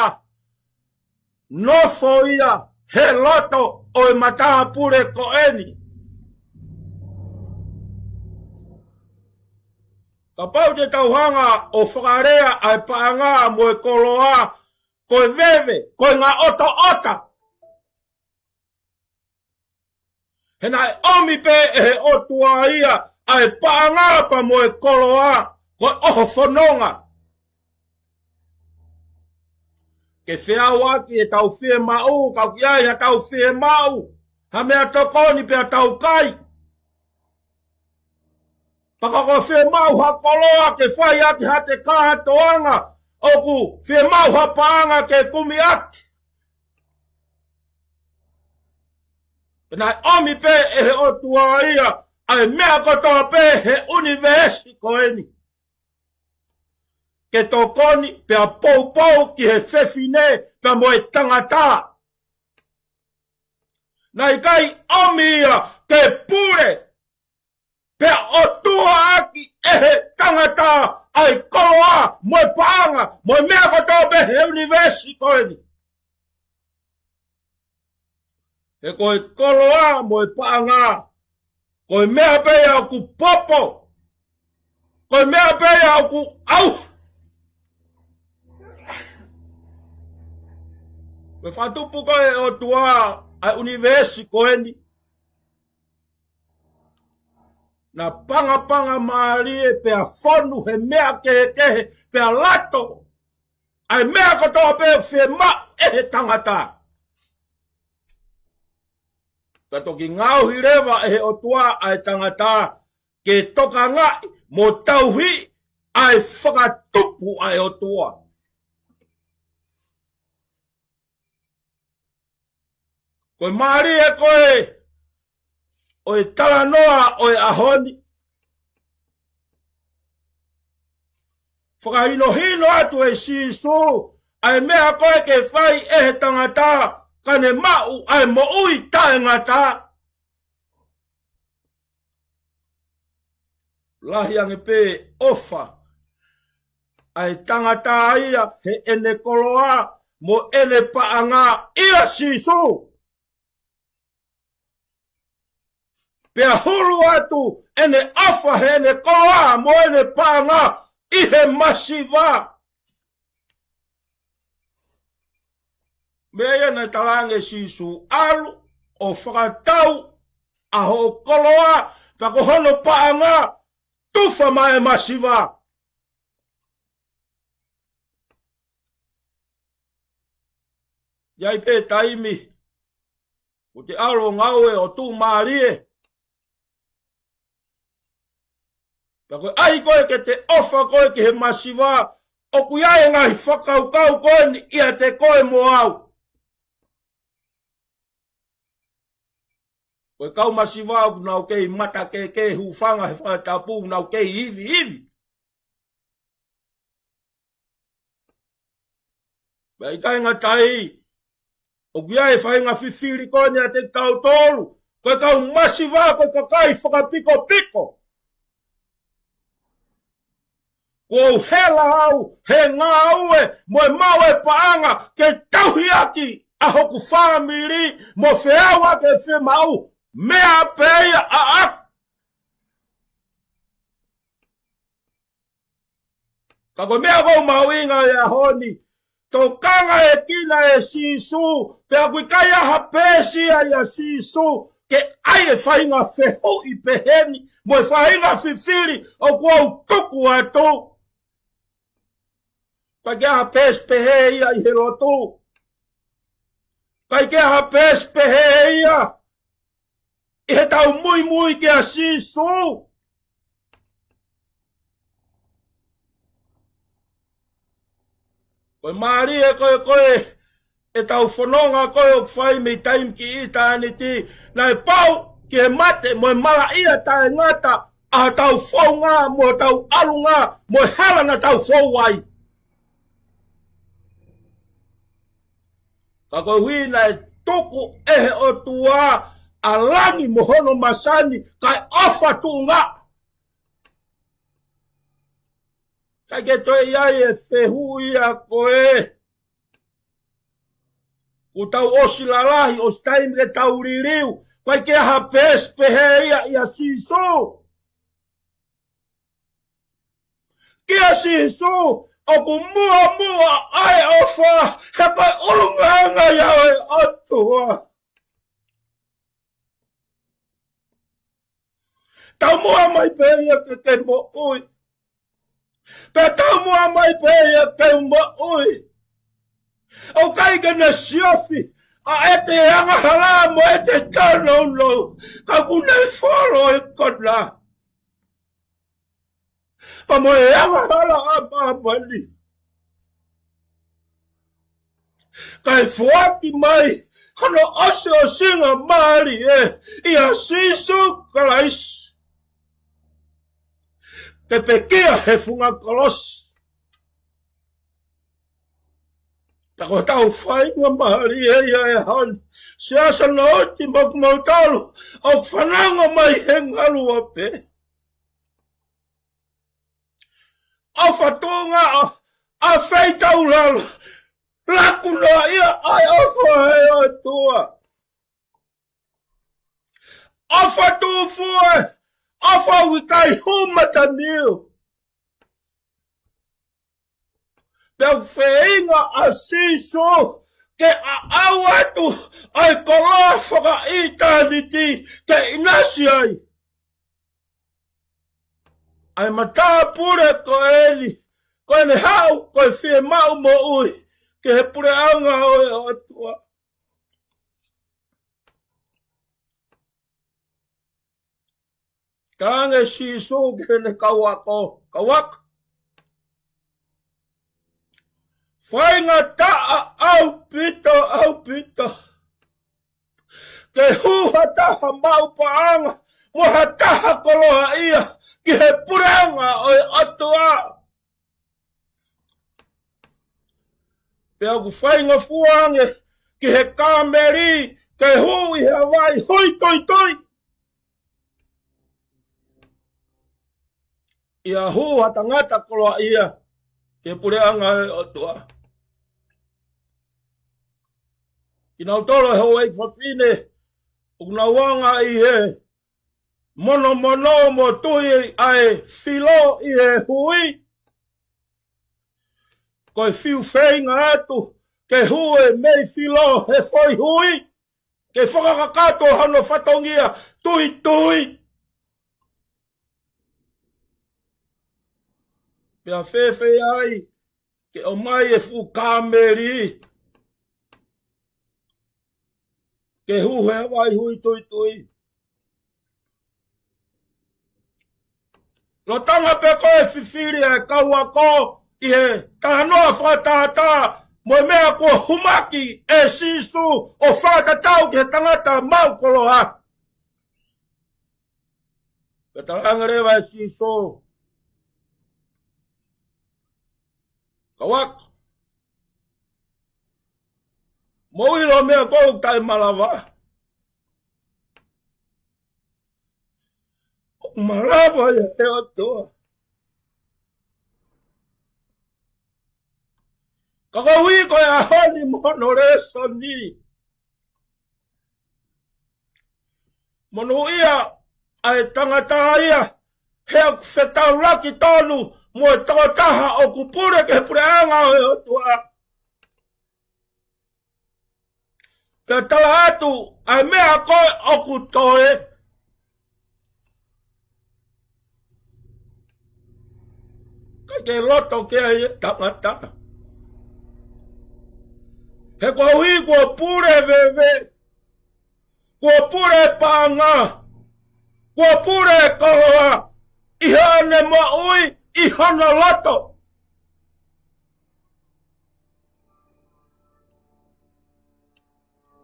nofo ia he loto ʻo e matāpule ko eni. Kapau te tau hanga ʻo fakalea ʻa e paʻanga mo e koloa ko e veve, ko e ngaʻotoʻota. He naʻe ʻomi pē ʻe he ʻOtua ia ʻa e paʻanga pea mo e koloa ko e ʻoho fononga. Ke feʻauaki ʻetau fiemaʻu, ka ʻoku ʻi ai haʻatau fiemaʻu ha meʻatokoni pea tau kai. Pea ka ko e fiemaʻu ha koloa ke fai ʻaki haʻate kātoanga, ʻoku fiemaʻu ha paʻanga ke kumi ʻaki. Pea naʻe ʻomi pē ʻe he ʻOtua ia ʻa e meʻa kotoa pē he ʻunivēsi ko eni, ke tokoni pea poupou ki he fefine pea mo e tangata. Naʻe ʻikai ʻomi ia ke pule pea ʻotua ʻaki ʻe he tangata ʻa e koloa mo e paʻanga mo e meʻa kotoa pē he ʻunivēsi ko eni. He ko e koloa mo e paʻanga, ko e meʻa pē ia ʻoku popo, ko e meʻa pē ia ʻoku ʻauha. Ko e fakatupu ko ē ʻe he ʻOtua ʻa e ʻunivēsi ko eni, naʻa pangapanga mālie pea fonu he meʻa kehekehe pea lato ʻa e meʻa kotoa pē ʻoku fiemaʻu ʻe he tangata. Pea toki ngaohi leva ʻe he ʻOtua ʻa e tangata ke tokangaʻi mo tauhi ʻa e fakatupu ʻa e ʻOtua. Ko e mālie ko ē ʻo e talanoa ʻo e ʻaho ni, fakahinohino atu ʻe Sīsū ʻa e meʻa ko ē ke fai ʻe he tangata ka ne maʻu ʻa e moʻui taʻengata. Lahi ange pē ʻofa ʻa e tangata ia heʻene koloa mo ʻene paʻanga ʻia Sīsū. Pea hulu atu ʻene ʻofa heʻene koloa mo ʻene paʻanga ʻi he masiva. Meʻa ia naʻe talaange ʻe Sīsū, ʻalu ʻo fakatau ʻa hoʻo koloa pea ko hono paʻanga, tufa maʻa e masiva. ʻI ai pē taimi ʻoku te ʻalu ʻo ngāue ʻo tuʻumālie, pea ko e ʻai ko ē ke te ʻofa ko ē ki he masiva, ʻoku ʻi ai e ngaahi fakakaukau ko eni ʻiate koe mo au. Ko e kau masiva ʻoku nau kei mata kehekehe, hūfanga he fakatapu, nau kei ivi ivi. Pea ʻikai ngata ai, ʻoku ʻi ai e faʻahinga fifili ko eni ʻiate kitautolu, ko e kau masiva ko e kakai fakapikopiko. Kuo u hela au he ngāue mo e maʻu e paʻanga ke tauhi ʻaki ʻa hoku fāmili mo feʻauaki e fiemaʻu, meʻa pē ia ʻaʻaku. Ka ko e meʻa ʻoku mahuʻinga he ʻaho ni, tokangaʻekina ʻe Sīsū, pea ʻoku ʻikai ha peesi ia ʻia Sīsū ke ʻai e faʻahinga fehuʻi peheni mo e faʻahinga fifili ʻoku ou tuku atu. ʻIkai ke ʻi ai ha peesi pehē ia ʻi he lotu. ʻIkai ke ʻi ai ha peesi pehē ia ʻi heʻetau muimui kia Sīsū. Ko e mālie ko ē ko ē ʻetau fononga ko ē ʻoku fai mei taimi ki ʻitāniti, naʻe pau ki he mate mo e malaʻia taʻengata ʻa hotau founga mo hotau ʻalunga mo e hala naʻa tau fou ai. Ka koeʻuhi naʻe tuku ʻe he ʻOtua ʻa langi mo hono masani kae ʻofa tuʻunga. ʻIkai ke toe ʻi ai e fehuʻi ia ko ē. Kuo tau ʻosi lalahi, ʻosi taimi ke tau liliu. ʻIkai ke ʻi ai ha peesi pehē ia ʻia Sīsū. Kia Sīsū, ʻoku muʻomuʻa ʻa e ʻofa, he ko e ʻulungaanga ia ʻo e ʻOtua. Taumuʻa mai pē ia ke ke moʻui. Pea taumuʻa mai pē ia ke u moʻui. ʻOku ʻikai ke ne siofi ʻa ʻete angahala mo ʻete tōnounou, ka ʻoku ne folo e kona. Pea mo e angahala ʻa māmani. Kae foaki mai hono ʻosiʻosingamālie ʻia Sīsū Kalaisi. Ke pekia he funga kolosi. Pea ko hotau faingamālie ia ʻi he ʻaho ni. Siasi Nouti mo kimoutolu ʻoku fanongo mai he ngaluope. ʻOfa tuʻunga, ʻa feitaulalo, laku noa ia ʻa e ʻofa ʻa e ʻOtua. ʻOfa tuʻufue, ʻofa ʻoku ʻikai hū mataniu. Pea ʻoku feinga ʻa Sīsū ke ʻaʻau atu ʻa e koloa fakaʻitāniti ke ʻinasi ai. ʻA e matāpule ko eni, ko ʻene haʻu ko e fiemaʻu moʻui ki he puleʻanga ʻo e ʻOtua. Talaange ʻe Sīsū ki heʻene kau ako, kau ako. Faingataʻa ʻaupito, ʻaupito. Ke hū ha taha maʻu paʻanga, mo ha taha koloaʻia, ki he puleʻanga ʻo e ʻOtua. Pea ʻoku faingofua ange ki he kāmeli, ke hū ʻi he vai huitoitoi. ʻIa hū ha tangata koloaʻia ki he puleʻanga ʻo e ʻOtua. Kinautolu e houʻeiki fafine, ʻoku nau anga ʻi he monomono mo tui ʻa e filo ʻi he hui. Ko e fiu feinga atu, ke hū e mei filo he foʻi hui. Ke fakakakato hano fatongia, tuitui. Pea fēfē ai, ke ʻomai e fuʻu kāmeli. Ke hū he vai huitoitoi. Lolotonga pē ko e fifili ʻa e kau ako ʻi he talanoa fakatātā, mo e meʻa kuo humaki ʻe Sīsū ʻo fakatatau ki he tangata maʻu koloa. Pea talaange leva ʻe Sīsū, kau ako, mou ʻilo meʻa ʻoku taʻemalava. ʻOku malava ia ʻe he ʻOtua. Ka koeʻuhi ko e ʻaho ni mo hono lēsoni. Monūʻia ʻa e tangata ia, he ʻoku fetaulaki tonu mo e tokotaha ʻoku pule ki he puleʻanga ʻo e ʻOtua. Pea tala atu ʻa e meʻa ko ē ʻoku toe. ʻIkai ke loto ki ai e tangata. He koeʻuhi kuo pule veve, kuo pule paʻanga, kuo pule koloa, ʻi haʻane moʻui, ʻi hono loto.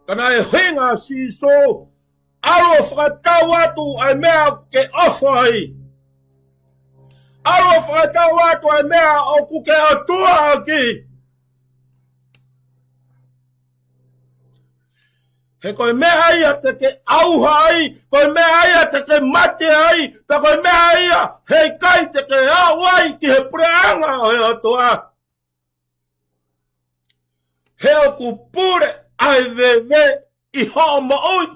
Ka naʻe ʻuhinga ʻa Sīsū, ʻalu ʻo fakatau atu ʻa e meʻa ʻoku ke ʻofa ai. ʻAlu ʻo fakatau atu ʻa e meʻa ʻoku ke ʻOtua ʻaki. He ko e meʻa ia te ke ʻauha ai, ko e meʻa ia te ke mate ai, pea ko e meʻa ia heʻikai te ke aʻu ai ki he puleʻanga ʻo e ʻOtua. He ʻoku pule ʻa e veve ʻi hoʻo moʻui.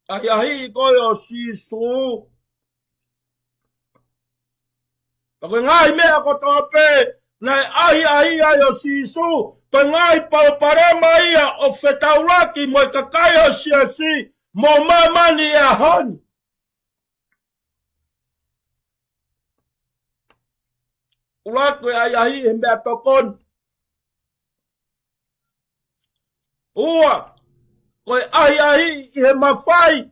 ʻAhiʻahiʻi koe ʻo Sīsū. Ka ko e ngaahi meʻa kotoa pē naʻe ʻahiʻahiʻi ai ʻo Sīsū, ko e ngaahi palopalema ia ʻoku fetaulaki mo e kakai ʻo e siasi mo māmani he ʻaho ni. ʻUluaki, ko e ʻahiʻahiʻi he meʻa tokoni. Ua, ko e ʻahiʻahiʻi ʻi he mafai,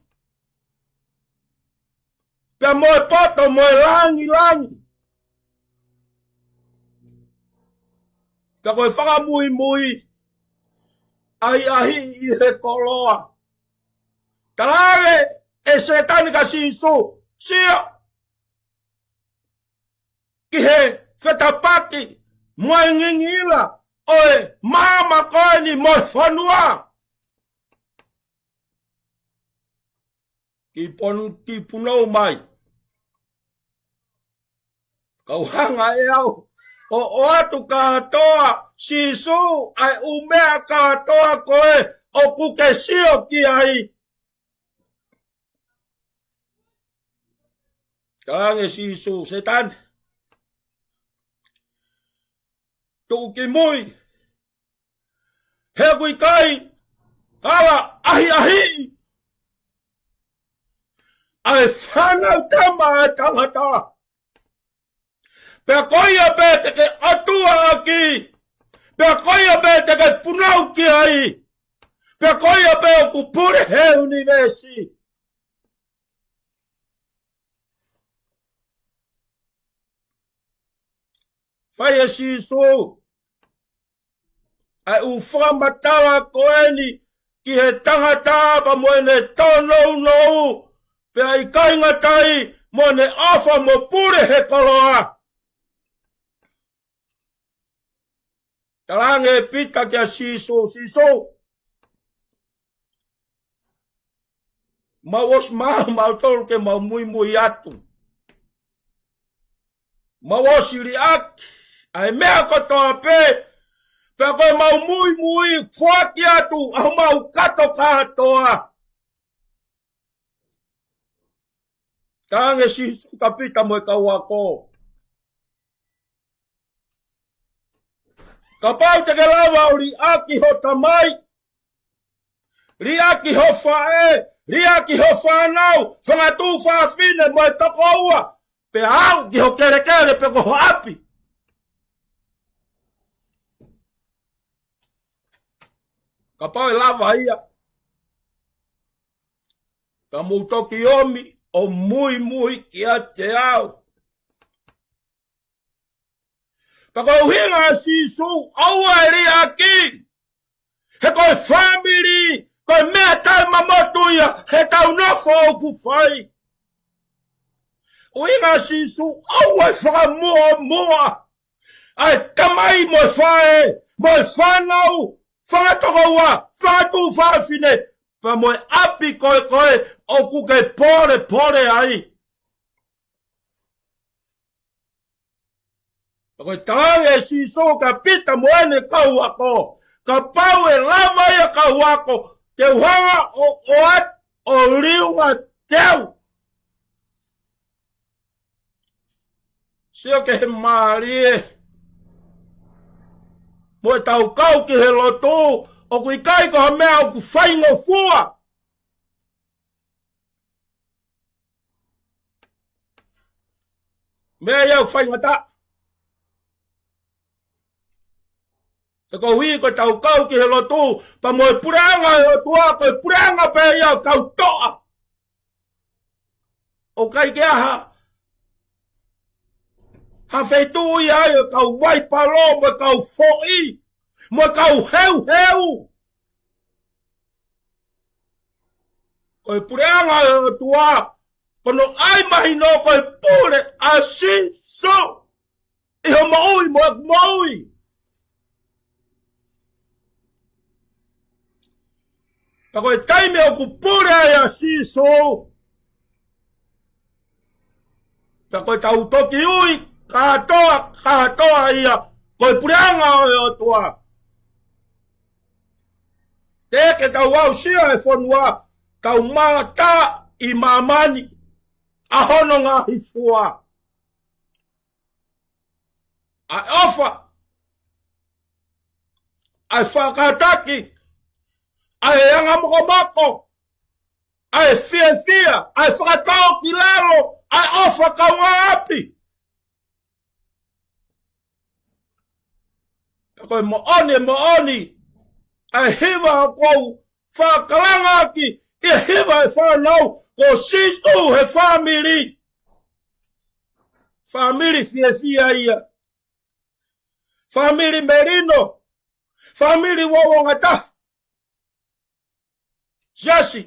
pea mo e poto, mo e langilangi. Pea ko e fakamuimui, ʻahiʻahiʻi ʻi he koloa. Talaange ʻe Sētane kia Sīsū, sio ki he fetapaki mo e ngingila ʻo e maama ko eni mo e fonua. Kiʻi pon-, kiʻi punou mai. Kau hanga ʻe au ʻo ʻoatu kātoa, Sīsū, ʻa e ʻū meʻa kātoa ko ē ʻoku ke sio ki ai. Talaange ʻe Sīsū, Sētane, tuʻu ki mui. He ʻoku ʻikai ala ʻahiʻahiʻi ʻa e Fānautama ʻa e tangata. Pea ko ia pē te ke ʻOtua ʻaki. Pea ko ia pē te ke punou ki ai. Pea ko ia pē ʻoku pule he ʻunivēsi. Fai ʻe Sīsū ʻa e ʻū fakamatala ko eni ki he tangata pea mo ʻene tōnounou, pea ʻikai ngata ai mo ʻene ʻofa mo pule he koloa. Talaange ʻe Pita kia Sīsū, Sīsū, mau ʻosi maʻu mautolu ke mau muimui atu. Mau ʻosi liʻaki ʻa e meʻa kotoa pē, pea ko ʻemau muimui foaki atu ʻa homau kato kātoa. Talaange ʻe Sīsū kia Pita mo e kau ako, kapau te ke lava ʻo liʻaki ho tamai, liʻaki ho faʻē, liʻaki ho fānau, fanga tuofāfine mo e tokoua, pea aʻu ki ho kelekele pe ko ho ʻapi, kapau ʻe lava ia, ka mou toki ōmi ʻo muimui kiate au. Pea ko e ʻuhinga ʻa Sīsū, ʻoua ʻe liʻaki. He ko e fāmili, ko e meʻa taʻemamotu ia heʻetau nofo ʻoku fai. ʻUhinga ʻa Sīsū, ʻoua ʻe fakamuʻomuʻa ʻa e tamai mo e faʻē, mo e fānau, fanga tokoua, fanga tuofāfine, pea mo e ʻapi ko ē ko ē ʻoku ke polepole ai. Ka ko e talaange ʻe Sīsū kia Pita mo ʻene kau ako, kapau ʻe lava ia kau ako, te u hanga ʻo, ʻo ʻoatu ʻo liunga teu. Sio ki he mālie mo ʻetau kau ki he lotu, ʻoku ʻikai ko ha meʻa ʻoku faingofua. Meʻa ia ʻoku faingataʻa. He koeʻuhi ko ʻetau kau ki he lotu, pea mo e puleʻanga ʻo e ʻOtua, ko e puleʻanga pē ia ʻo e kau toʻa. ʻOku ʻikai ke ʻi ai ha, ʻa e feituʻu ia ai ʻo e kau vaipalo, mo e kau foʻi, mo e kau heuheu. Ko e puleʻanga ʻo e ʻOtua, ko hono ʻai mahino ko e pule ʻa Sīsū ʻi hoʻo moʻui mo ʻeku moʻui. Ka ko e taimi ʻoku pule ai ʻa Sīsū, ka ko e tau toki ui kātoa, kātoa ia, ko e puleʻanga ʻo e ʻOtua. Teʻeki ke tau aʻusia e fonua, tau mātā ʻi māmani ʻa hono ngaahi fua. ʻA e ʻofa, ʻa e fakataki, ʻa e anga mokomoko, ʻa e fiefia, ʻa e fakatau ki lalo, ʻa e ʻofa kaungāʻapi. Ka ko e moʻoni, e moʻoni, ʻa e hiva ʻoku ou fakalangaʻaki, ʻi he hiva e fānau, ko Sīsū he fāmili. Fāmili fiefia ia. Fāmili melino. Fāmili vouangata. Siasi,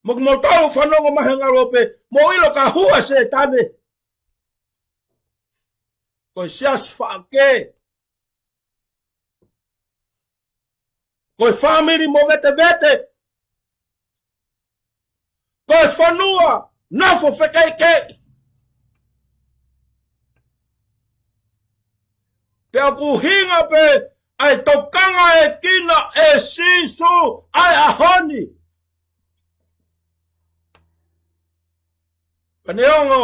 mo kimoutolu fanongo mai he ngalo pē, mou ʻilo ka hū ʻa Sētane. Ko e siasi faʻake. Ko e fāmili movetevete. Ko e fonua nofo fekeʻikeʻi. Pea ʻoku ʻuhinga pē ʻa e tokangaʻekina ʻe Sīsū ʻa e ʻaho ni. Pea neongo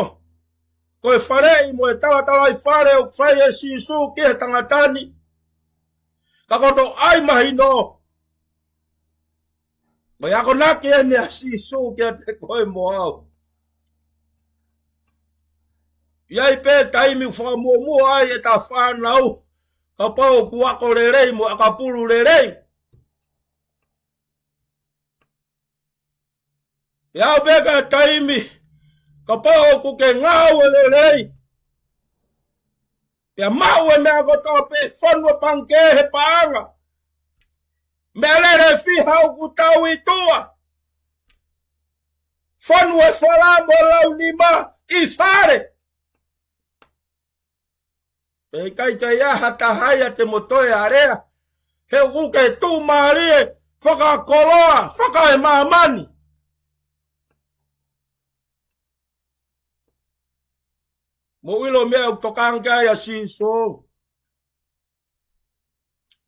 ko e faleʻi mo e talatalaifale ʻoku fai ʻe Sīsū ki he tangata ni, ka ko hono ʻai mahino, ko e akonaki eni ʻa Sīsū kiate koe mo au. ʻI ai pē taimi ʻoku fakamuʻomuʻa ai ʻeta fānau, kapau ʻoku ako lelei mo ʻakapulu lelei. ʻI ai pē ka taimi, kapau ʻoku ke ngāue lelei, pea maʻu e meʻa kotoa pē, fonu e pangikē he paʻanga, meʻalele ʻe fiha ʻoku tau ʻi tuʻa, fonu e fala mo e launima ʻi fale. Pea ʻikai toe ʻi ai ha taha ia te mo toe alea, he ʻoku ke tuʻumālie fakakoloa, fakaemāmani. Mou ʻilo e meʻa ʻoku tokanga ki ai ʻa Sīsū.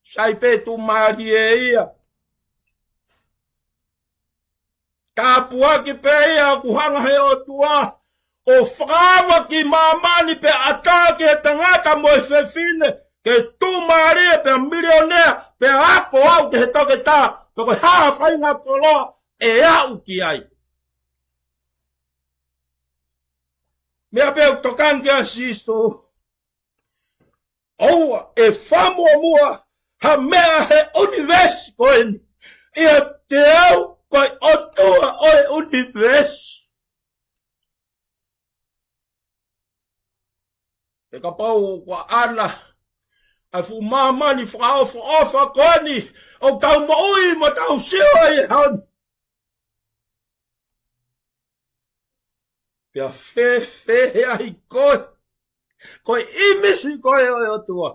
Sai pē tuʻumālie ia. Tāpuaki pē ia ʻoku hanga he ʻOtua ʻo fakaava ki māmani pea ʻatā ki he tangata mo e fefine, ke tuʻumālie pea milionea, pea ako au ki he toketā, pea ko e hā ha faʻahinga koloa ʻe aʻu ki ai. Meʻa pē ʻoku tokanga ki ai ʻa Sīsū. ʻOua ʻe fakamuʻomuʻa ha meʻa he ʻunivēsi ko eni, ʻiate au ko e ʻOtua ʻo e ʻunivēsi. Pea kapau ʻoku ʻaʻana ʻa e fuʻu māmani fakaʻofoʻofa ko eni ʻoku tau moʻui mo tau sio ai he ʻaho ni, pea fēfē ai koe? Ko e ʻimisi koe ʻo e ʻOtua.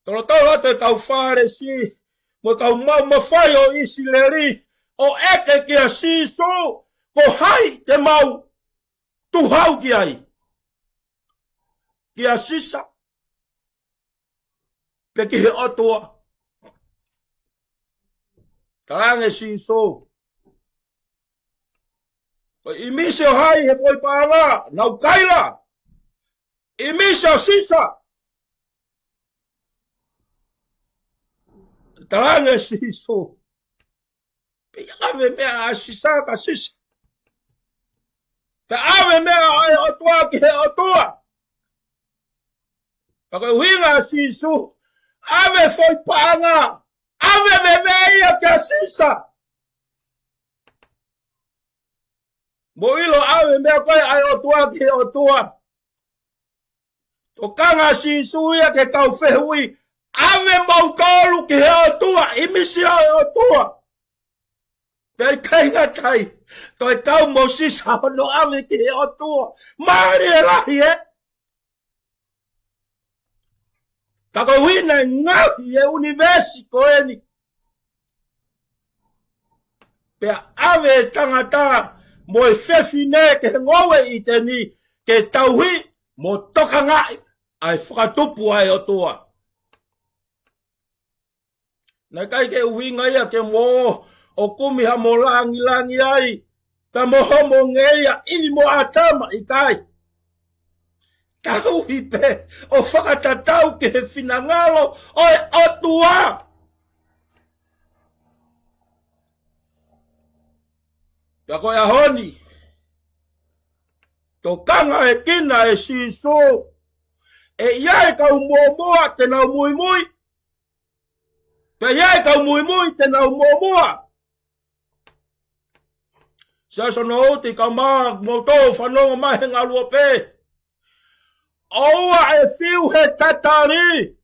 Tolotolo atu e kau Fālesi mo e kau maumau mafai ʻo ʻIsileli ʻo ʻeke kia Sīsū, ko hai te mau tuhau ki ai? Kia Sisa pe ki he ʻOtua? Talaange ʻe Sīsū, ko e ʻimisi ʻo hai he foʻi paʻanga? Nau kaila. ʻImisi ʻo Sisa. Talaange ʻe Sīsū, pea ʻave meʻa ʻa Sisa kia Sisa, pea ʻave meʻa ʻa e ʻOtua ki he ʻOtua. Pea ko e ʻuhinga ʻa Sīsū, ʻave foʻi paʻanga, ʻave meʻa ia kia Sisa. Mou ʻilo, ʻave meʻa ko ē ʻa e ʻOtua ki he ʻOtua. Tokanga Sīsū ia ki he kau fehuʻi, ʻave moutolu ki he ʻOtua, ʻimisi ʻa e ʻOtua. Pea ʻikai ngata ai, toe tau mo Sīsū hono ʻave ki he ʻOtua. Mālie lahi, ē? Ka koeʻuhi naʻe ngaohi e ʻunivēsi ko eni, pea ʻave e tangata mo e fefine ki he ngoue ʻi ʻĪteni, ke tauhi mo tokangaʻi ʻa e fakatupu ʻa e ʻOtua. Naʻe ʻikai ke ʻuhinga ia ke mo ō ʻo kumi ha mo langilangi ai, ka mo homo ngeia ʻi mo ʻatama, ʻikai. Tauhi pē ʻo fakatatau ki he finangalo ʻo e ʻOtua. Pea ko e ʻaho ni, tokangaʻekina ʻe Sīsū, ʻe ʻi ai e kau muʻomuʻa te nau muimui, pea ʻi ai e kau muimui te nau muʻomuʻa. Siasi Nouti, kae ʻumaʻā kimoutolu fanongo mai he ngaluope. ʻOua ʻe fiu he tatali.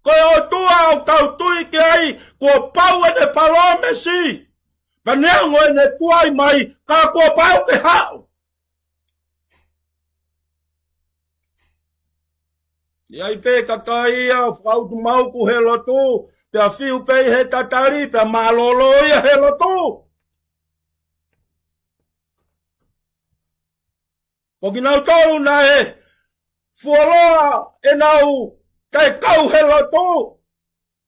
Ko e ʻOtua ʻoku tau tui ki ai, kuo pau ʻene palōmesi. Pea neongo ʻene tuai mai, ka kuo pau ke haʻu. ʻI ai pē kakai ia ʻoku fakautuutu he lotu, pea fiu pē he tatali, pea mālōlō ia he lotu. Ko kinautolu naʻe fuoloa ʻenau taʻekau he lotu,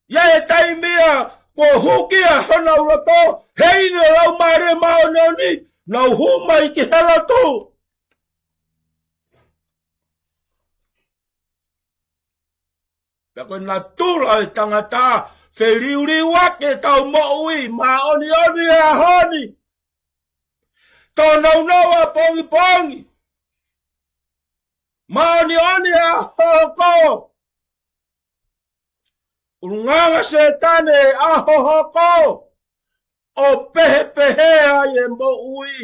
ʻi ai e taimi ia kuo hukia honau loto, heiʻilo e Laumālie Māʻoniʻoni, nau hū mai ki he lotu. Pea ko e natula e tangata, feliuliuaki ʻetau moʻui, māʻoniʻoni e ʻaho ni. Tōnounou ʻapongipongi, māʻoniʻoni e ʻaho hoko. ʻUlungaanga Sētane e ʻaho hoko, ʻo pehepehē ai e moʻui.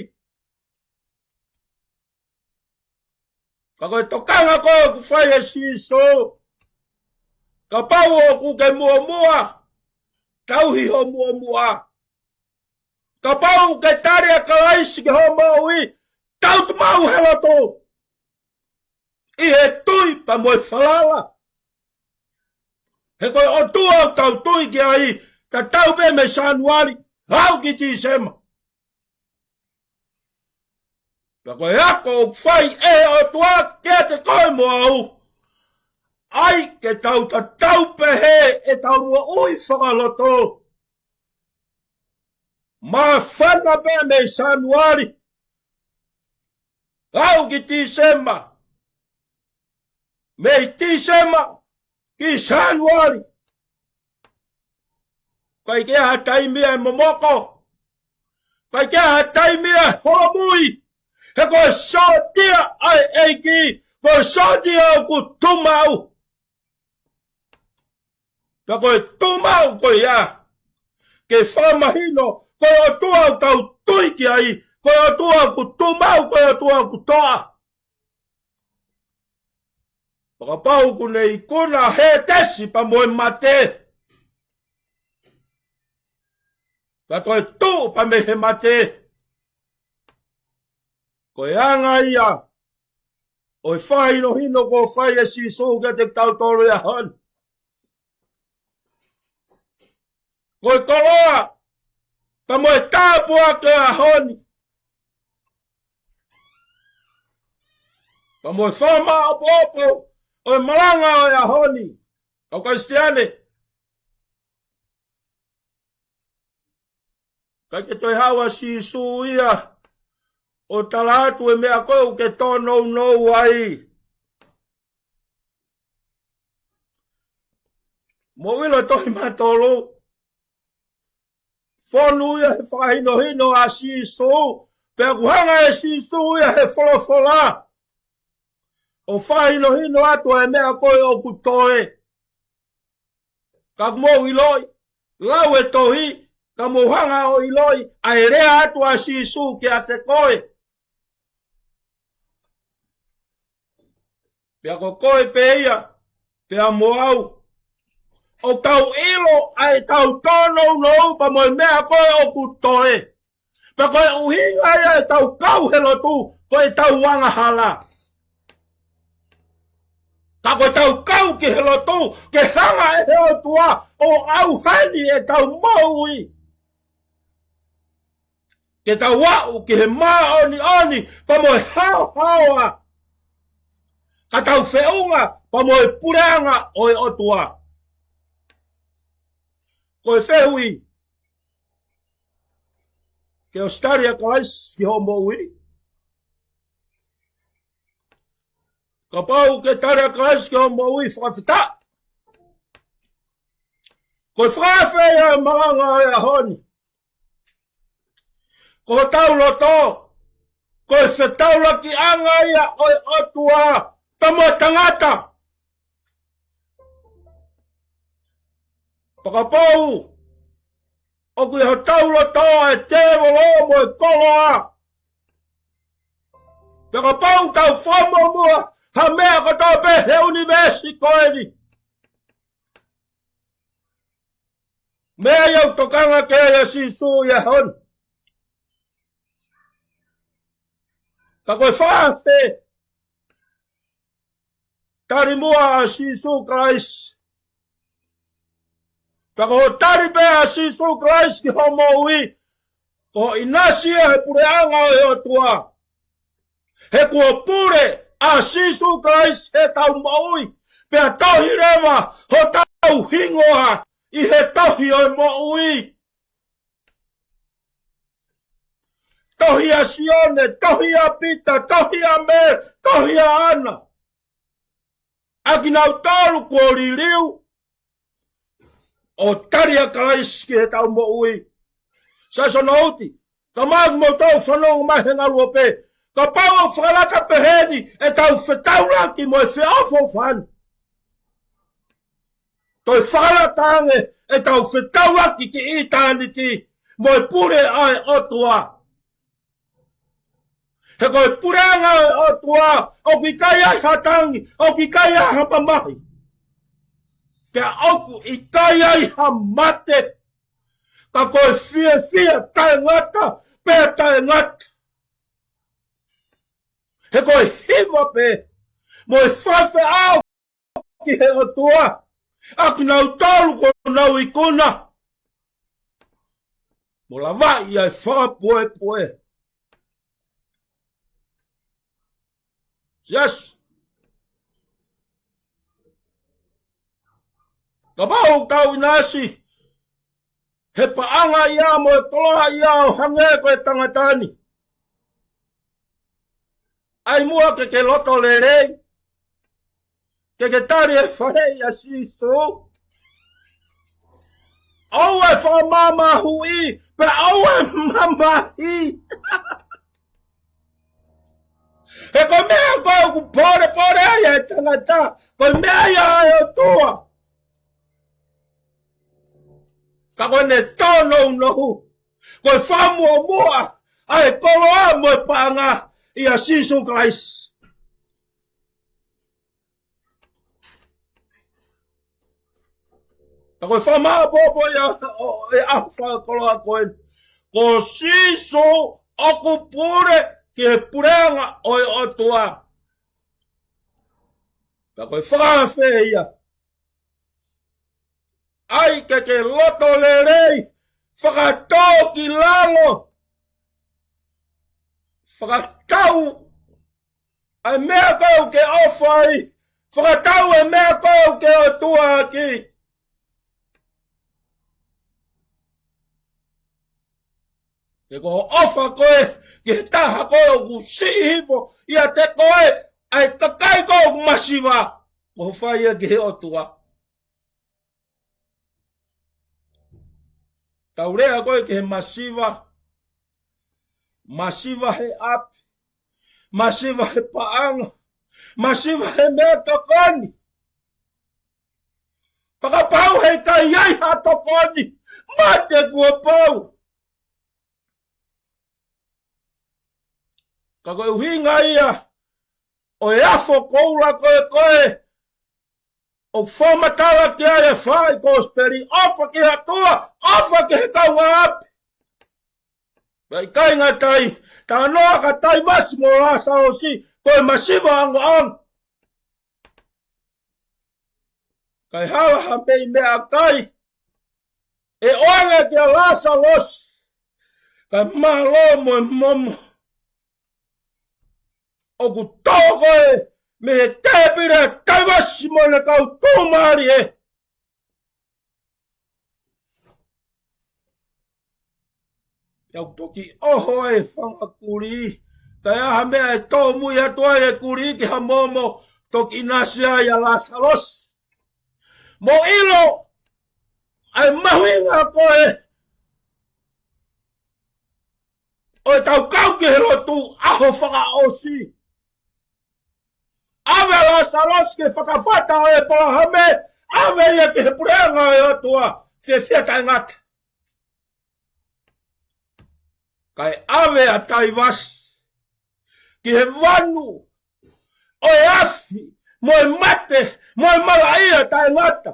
Ka ko e tokanga ko ē ʻoku fai ʻe Sīsū, kapau ʻoku ke muʻomuʻa, tauhi hoʻo muʻomuʻa. Kapau ʻoku ke tali ʻa Kalaisi ki hoʻo moʻui, tautumau he lotu ʻi he tui pea mo e falala. He ko e ʻOtua ʻoku tau tui ki ai, tatau pē mei Sānuali, aʻu ki Tīsema. Pea ko e ako ʻoku fai ʻe he ʻOtua kiate koe mo au, ʻai ke tau tatau pehē ʻetau moʻui fakaloto. Māfana pē mei Sānuali aʻu ki Tīsema, mei Tīsema ki Sānuali. ʻIkai ke ʻi ai ha taimi ia ʻe momoko. ʻIkai ke ʻi ai ha taimi ia ʻe holomui. He ko e sōtia ʻa e ʻEiki, ko e sōtia ʻoku tuʻu maʻu. Pea ko e tuʻu maʻu ko ia, ke fakamahino, ko e ʻOtua ʻoku tau tui ki ai, ko e ʻOtua ʻoku tuʻu maʻu, ko e ʻOtua ʻoku toʻa. Fakapapau ʻoku ne ikuna Hētesi pea mo e mate, pea toe tuʻu pea mei he mate. Ko e anga ia ʻo e fakahinohino kuo fai ʻe Sīsū kiate kitautolu he ʻaho ni. Ko e koloa pea mo e tāpuaki ʻo e ʻaho ni, pea mo e fakamāʻopoʻopo ʻo e malanga ʻo e ʻaho ni. Kau Kalisitiane, ʻikai ke toe haʻu ʻa Sīsū ia ʻo tala atu e meʻa ko ē ʻoku ke tōnounou ai. Mou ʻilo e tohi Maʻake tolu, fonu ia he fakahinohino ʻa Sīsū, pea ʻoku hanga ʻe Sīsū ia he folofola ʻo fakahinohino atu e meʻa ko ē ʻoku toe. Ka ʻoku mou ʻiloʻi, lau e tohi, ka mou hanga ʻo ʻiloʻi ʻa e lea atu ʻa Sīsū kiate koe. Pea ko koe pē ia, pea mo au. ʻOku tau ʻilo ʻa ʻetau tōnounou pea mo e meʻa ko ē ʻoku toe. Pea ko e ʻuhinga ia ʻetau kau he lotu, ko ʻetau angahala. Ka ko ʻetau kau ki he lotu, ke hanga ʻe he ʻOtua ʻo ʻauhani ʻetau moʻui. Ke tau aʻu ki he māʻoniʻoni, pea mo e haohaoa. Ka tau feʻunga, pea mo e puleʻanga ʻo e ʻOtua. Ko e fehuʻi, ke ʻosi tali ʻa Kalaisi ki hoʻo moʻui? Kapau ʻoku ke tali ʻa Kalaisi ki hoʻo moʻui, fakafetaʻi. Ko e fakaafe ia ʻo e malanga ʻo e ʻaho ni. Ko hotau loto, ko e fetaulakiʻanga ia ʻo e ʻOtua pea mo e tangata. Pea kapau ʻoku ʻi hotau loto ʻa e tēvolo mo e koloa. Pea kapau ʻoku tau fakamuʻomuʻa ha meʻa kotoa pē he ʻunivēsi ko eni, meʻa ia ʻoku tokanga ki ai ʻa Sīsū ʻi he ʻaho ni. Ka ko e fakaafe, tali muʻa ʻa Sīsū Kalaisi. Pea ko hoʻo tali pē ʻa Sīsū Kalaisi ki hoʻo moʻui, ko hoʻo ʻinasi ia he puleʻanga ʻo e ʻOtua. He kuo pule ʻa Sīsū Kalaisi heʻetau moʻui, pea tohi leva hotau hingoa ʻi he tohi ʻo e moʻui. Tohi ʻa Sione, tohi ʻa Pita, tohi ʻa Mele, tohi ʻa ʻAna. ʻA kinautolu kuo liliu ʻo tali ʻa Kalaisi ki heʻetau moʻui. Sai, Sonoʻuti, ka mou tau fanongo mai he ngaluope. Kapau ʻoku fakalata pehē ni ʻetau fetaulaki mo e feʻofoʻofani, toe fakalata ange ʻetau fetaulaki ki ʻitāniti mo e pule ʻa e ʻOtua. He ko e puleʻanga ʻo e ʻOtua, ʻoku ʻikai ai ha tangi, ʻoku ʻikai ai ha mamahi. Pea ʻoku ʻikai ai ha mate, ka ko e fiefia taʻengata, pea taʻengata. He ko e hiva pē, mo e faifeʻau ki he ʻOtua ʻa kinautolu kuo nau ikuna, mo lavaʻi ʻa e fakapuepue. Yes. Kapau ʻoku tau ʻinasi he paʻanga ia mo e koloa ia ʻo hangē ko e tangata ni, ʻai muʻa ke ke loto lelei, ke ke tali e faleʻi ʻa Sīsū. ʻOua ʻe fakamāmāhuʻi, pea ʻoua ʻe mamahi. He ko e meʻa ko ē ʻoku pōlepole ai ʻa e tangata, ko e meʻa ia ʻa e ʻOtua. Ka ko ʻene tōnounou, ko e fakamuʻomuʻa ʻa e koloa mo e paʻanga ʻia Sīsū Kalaisi. Ka ko e fakamāʻopoʻopo ia ʻo e ʻaho fakakoloa ko eni, ko Sīsū ʻoku pule ki he puleʻanga ʻo e ʻOtua. Ka ko e fakaafe ia. ʻAi ke ke loto lelei, fakatō ki lalo, fakatau ʻa e meʻa ko ē ʻoku ke ʻofa ai, fakatau e meʻa ko ē ʻoku ke ʻOtua ʻaki. He ko hoʻo ʻofa ko ē ki he taha ko ē ʻoku siʻi hifo ʻiate koe, ʻa e kakai ko ē ʻoku masiva, ko hoʻo fai ia ki he ʻOtua. Tau lea ko ē ki he masiva, masiva he ʻapi, masiva he paʻanga, masiva he meʻatokoni. Pea kapau heʻikai ai ha tokoni, mate kuo pau. Ka ko e ʻuhinga ia ʻo e afo koula ko ē ko ē ʻoku fakamatala ki ai e fai kosipeli, ʻofa ki he ʻOtua, ʻofa ki he kaungāʻapi. Pea ʻikai ngata ai, talanoa kia Taivasi mo Lasalosi, ko e masiva ʻangoʻango. Kae hala ha meʻi meʻakai, ʻe ʻoange kia Lasalosi, kae mālō mo e momo. ʻOku tō ko ē mei he tēpile ʻa Taivasi mo ʻene kau tuʻumālie. Pea ʻoku toki ʻoho e fanga kulī, kae ʻai ha meʻa ʻe tōmui atu ai e kulī ki ha momo, toki ʻinasi ai ʻa Lasalosi. Mou ʻilo ʻa e mahuʻinga ko ē ʻo ʻetau kau ki he lotu ʻaho fakaʻosi. ʻAve ʻa Lasalosi ki he fatafata ʻo ʻĒpalahame, ʻave ia ki he puleʻanga ʻo e ʻOtua, fiefia taʻengata. Kae ʻave ʻa Taivasi ki he vanu ʻo e afi, mo e mate, mo e malaʻia taʻengata.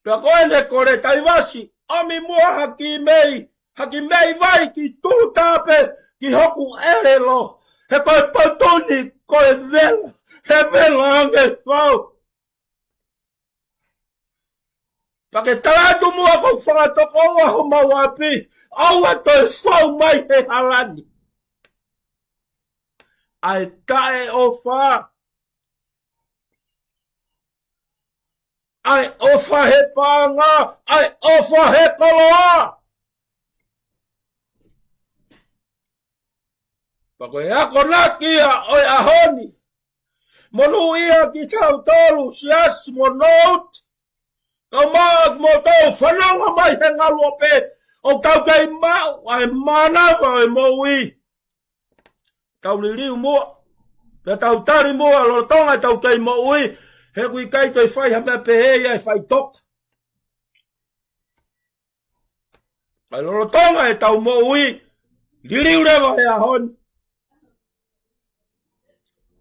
Pea ko ʻene kole, Taivasi, ʻomi muʻa ha kiʻi meʻi, ha kiʻi meʻi vai ki Tulutape, ki hoku ʻelelo. He ko e potu ni ko e vela, he vela ange fau. Pea ke tala atu muʻa ko e fanga tokoua homau ʻapi, ʻoua toe fou mai he hala ni. ʻA e taʻeʻofa, ʻa e ʻofa he paʻanga, ʻa e ʻofa he koloa. Pea ko e akonaki ia ʻo e ʻaho ni, monūʻia kitautolu, siasi mo Nouti, kae ʻumaʻā kimoutolu fanongo mai he ngaluope, ʻoku tau kei maʻu ʻa e mānava ʻo e moʻui. Tau liliu muʻa, pea tau tali muʻa lolotonga ʻetau kei moʻui, he ʻoku ʻikai toe fai ha meʻa pehē ia ʻe faʻitoka. Kae lolotonga ʻetau moʻui, liliu leva he ʻaho ni.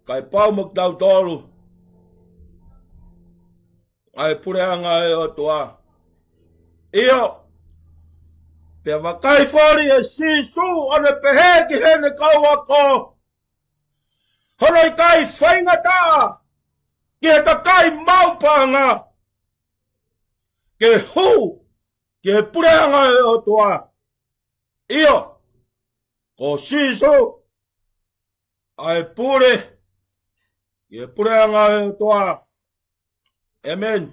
Kae pau mo kitautolu ʻa e puleʻanga ʻo e ʻOtua. ʻIo, pea vakai foli ʻe Sīsū ʻo ne pehē ki heʻene kau ako, hono ʻikai faingataʻa ki he kakai maʻu paʻanga ke hū ki he puleʻanga ʻo e ʻOtua. ʻIo, ko Sīsū ʻa e pule ki he puleʻanga ʻo e ʻOtua. ʻĒmeni.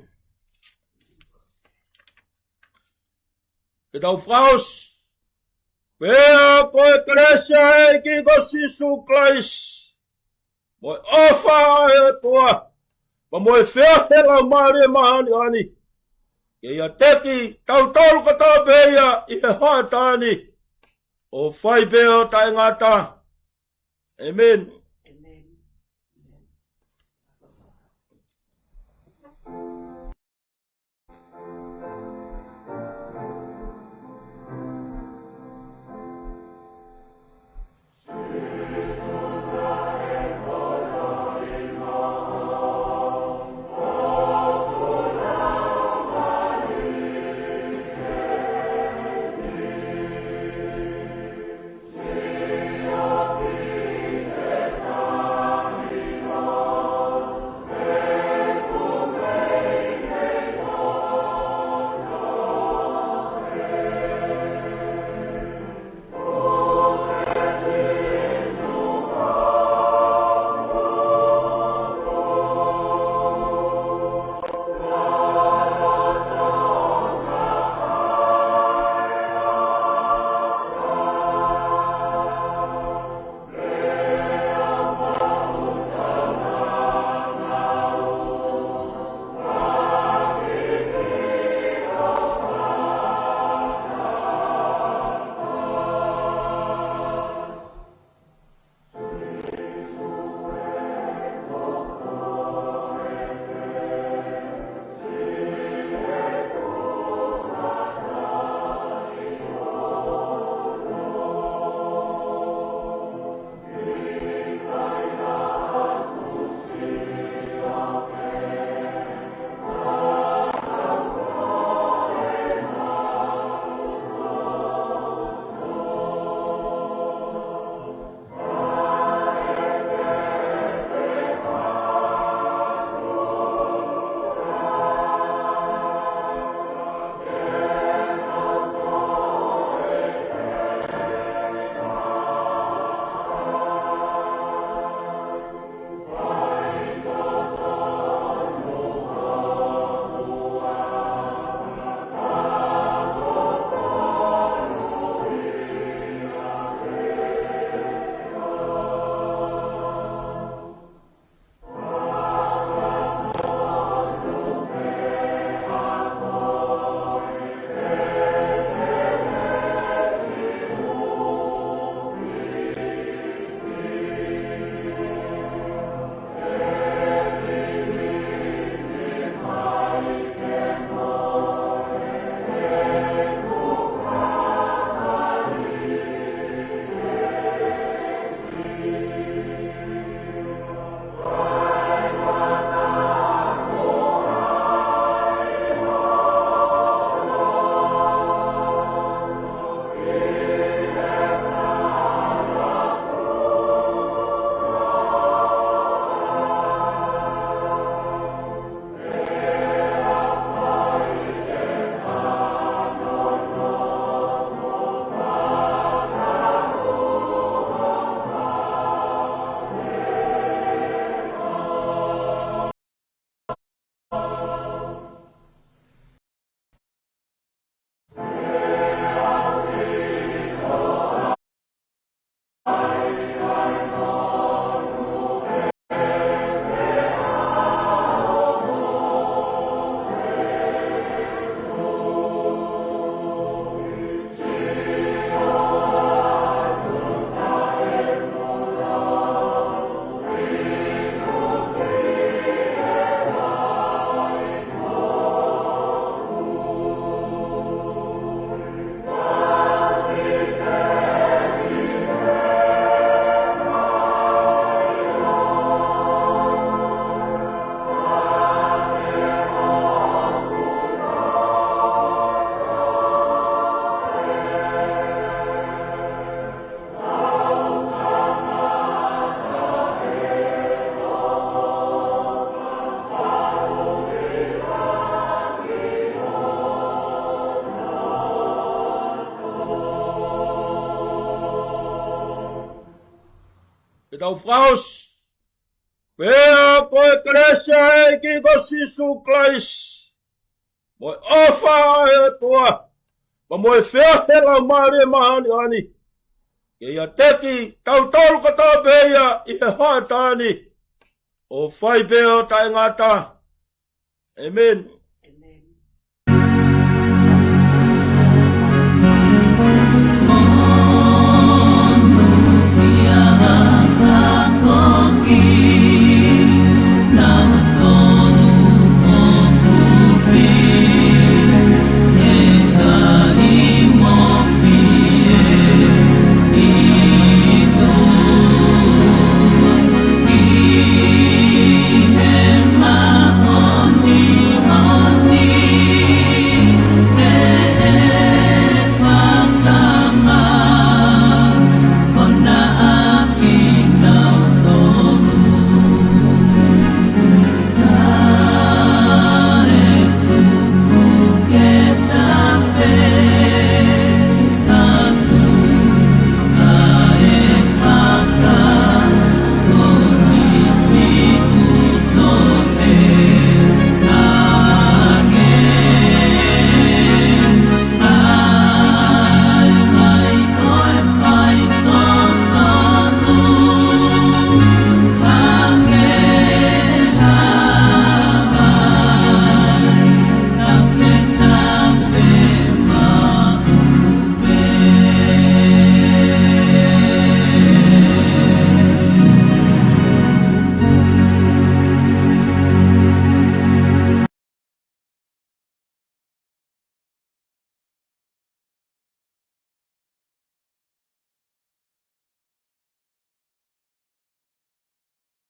Ke tau fakaʻosi. Pea ko e kelesi ʻa e ʻEiki ko Sīsū Kalaisi, mo e ʻofa ʻa e ʻOtua, pea mo e feohi ʻa e Laumālie Māʻoniʻoni, ke ʻiate kitautolu kotoa pē ia ʻi he hoʻatā ni, ʻo fai pē ʻo taʻengata. ʻĒmeni. Ke tau fakaʻosi. Pea ko e kelesi ʻa e ʻEiki ko Sīsū Kalaisi, mo e ʻofa ʻa e ʻOtua, pea mo e feohi ʻa e Laumālie Māʻoniʻoni, ke ʻiate kitautolu kotoa pē ia ʻi he hoʻatā ni, ʻo fai pē ʻo taʻengata. ʻĒmeni.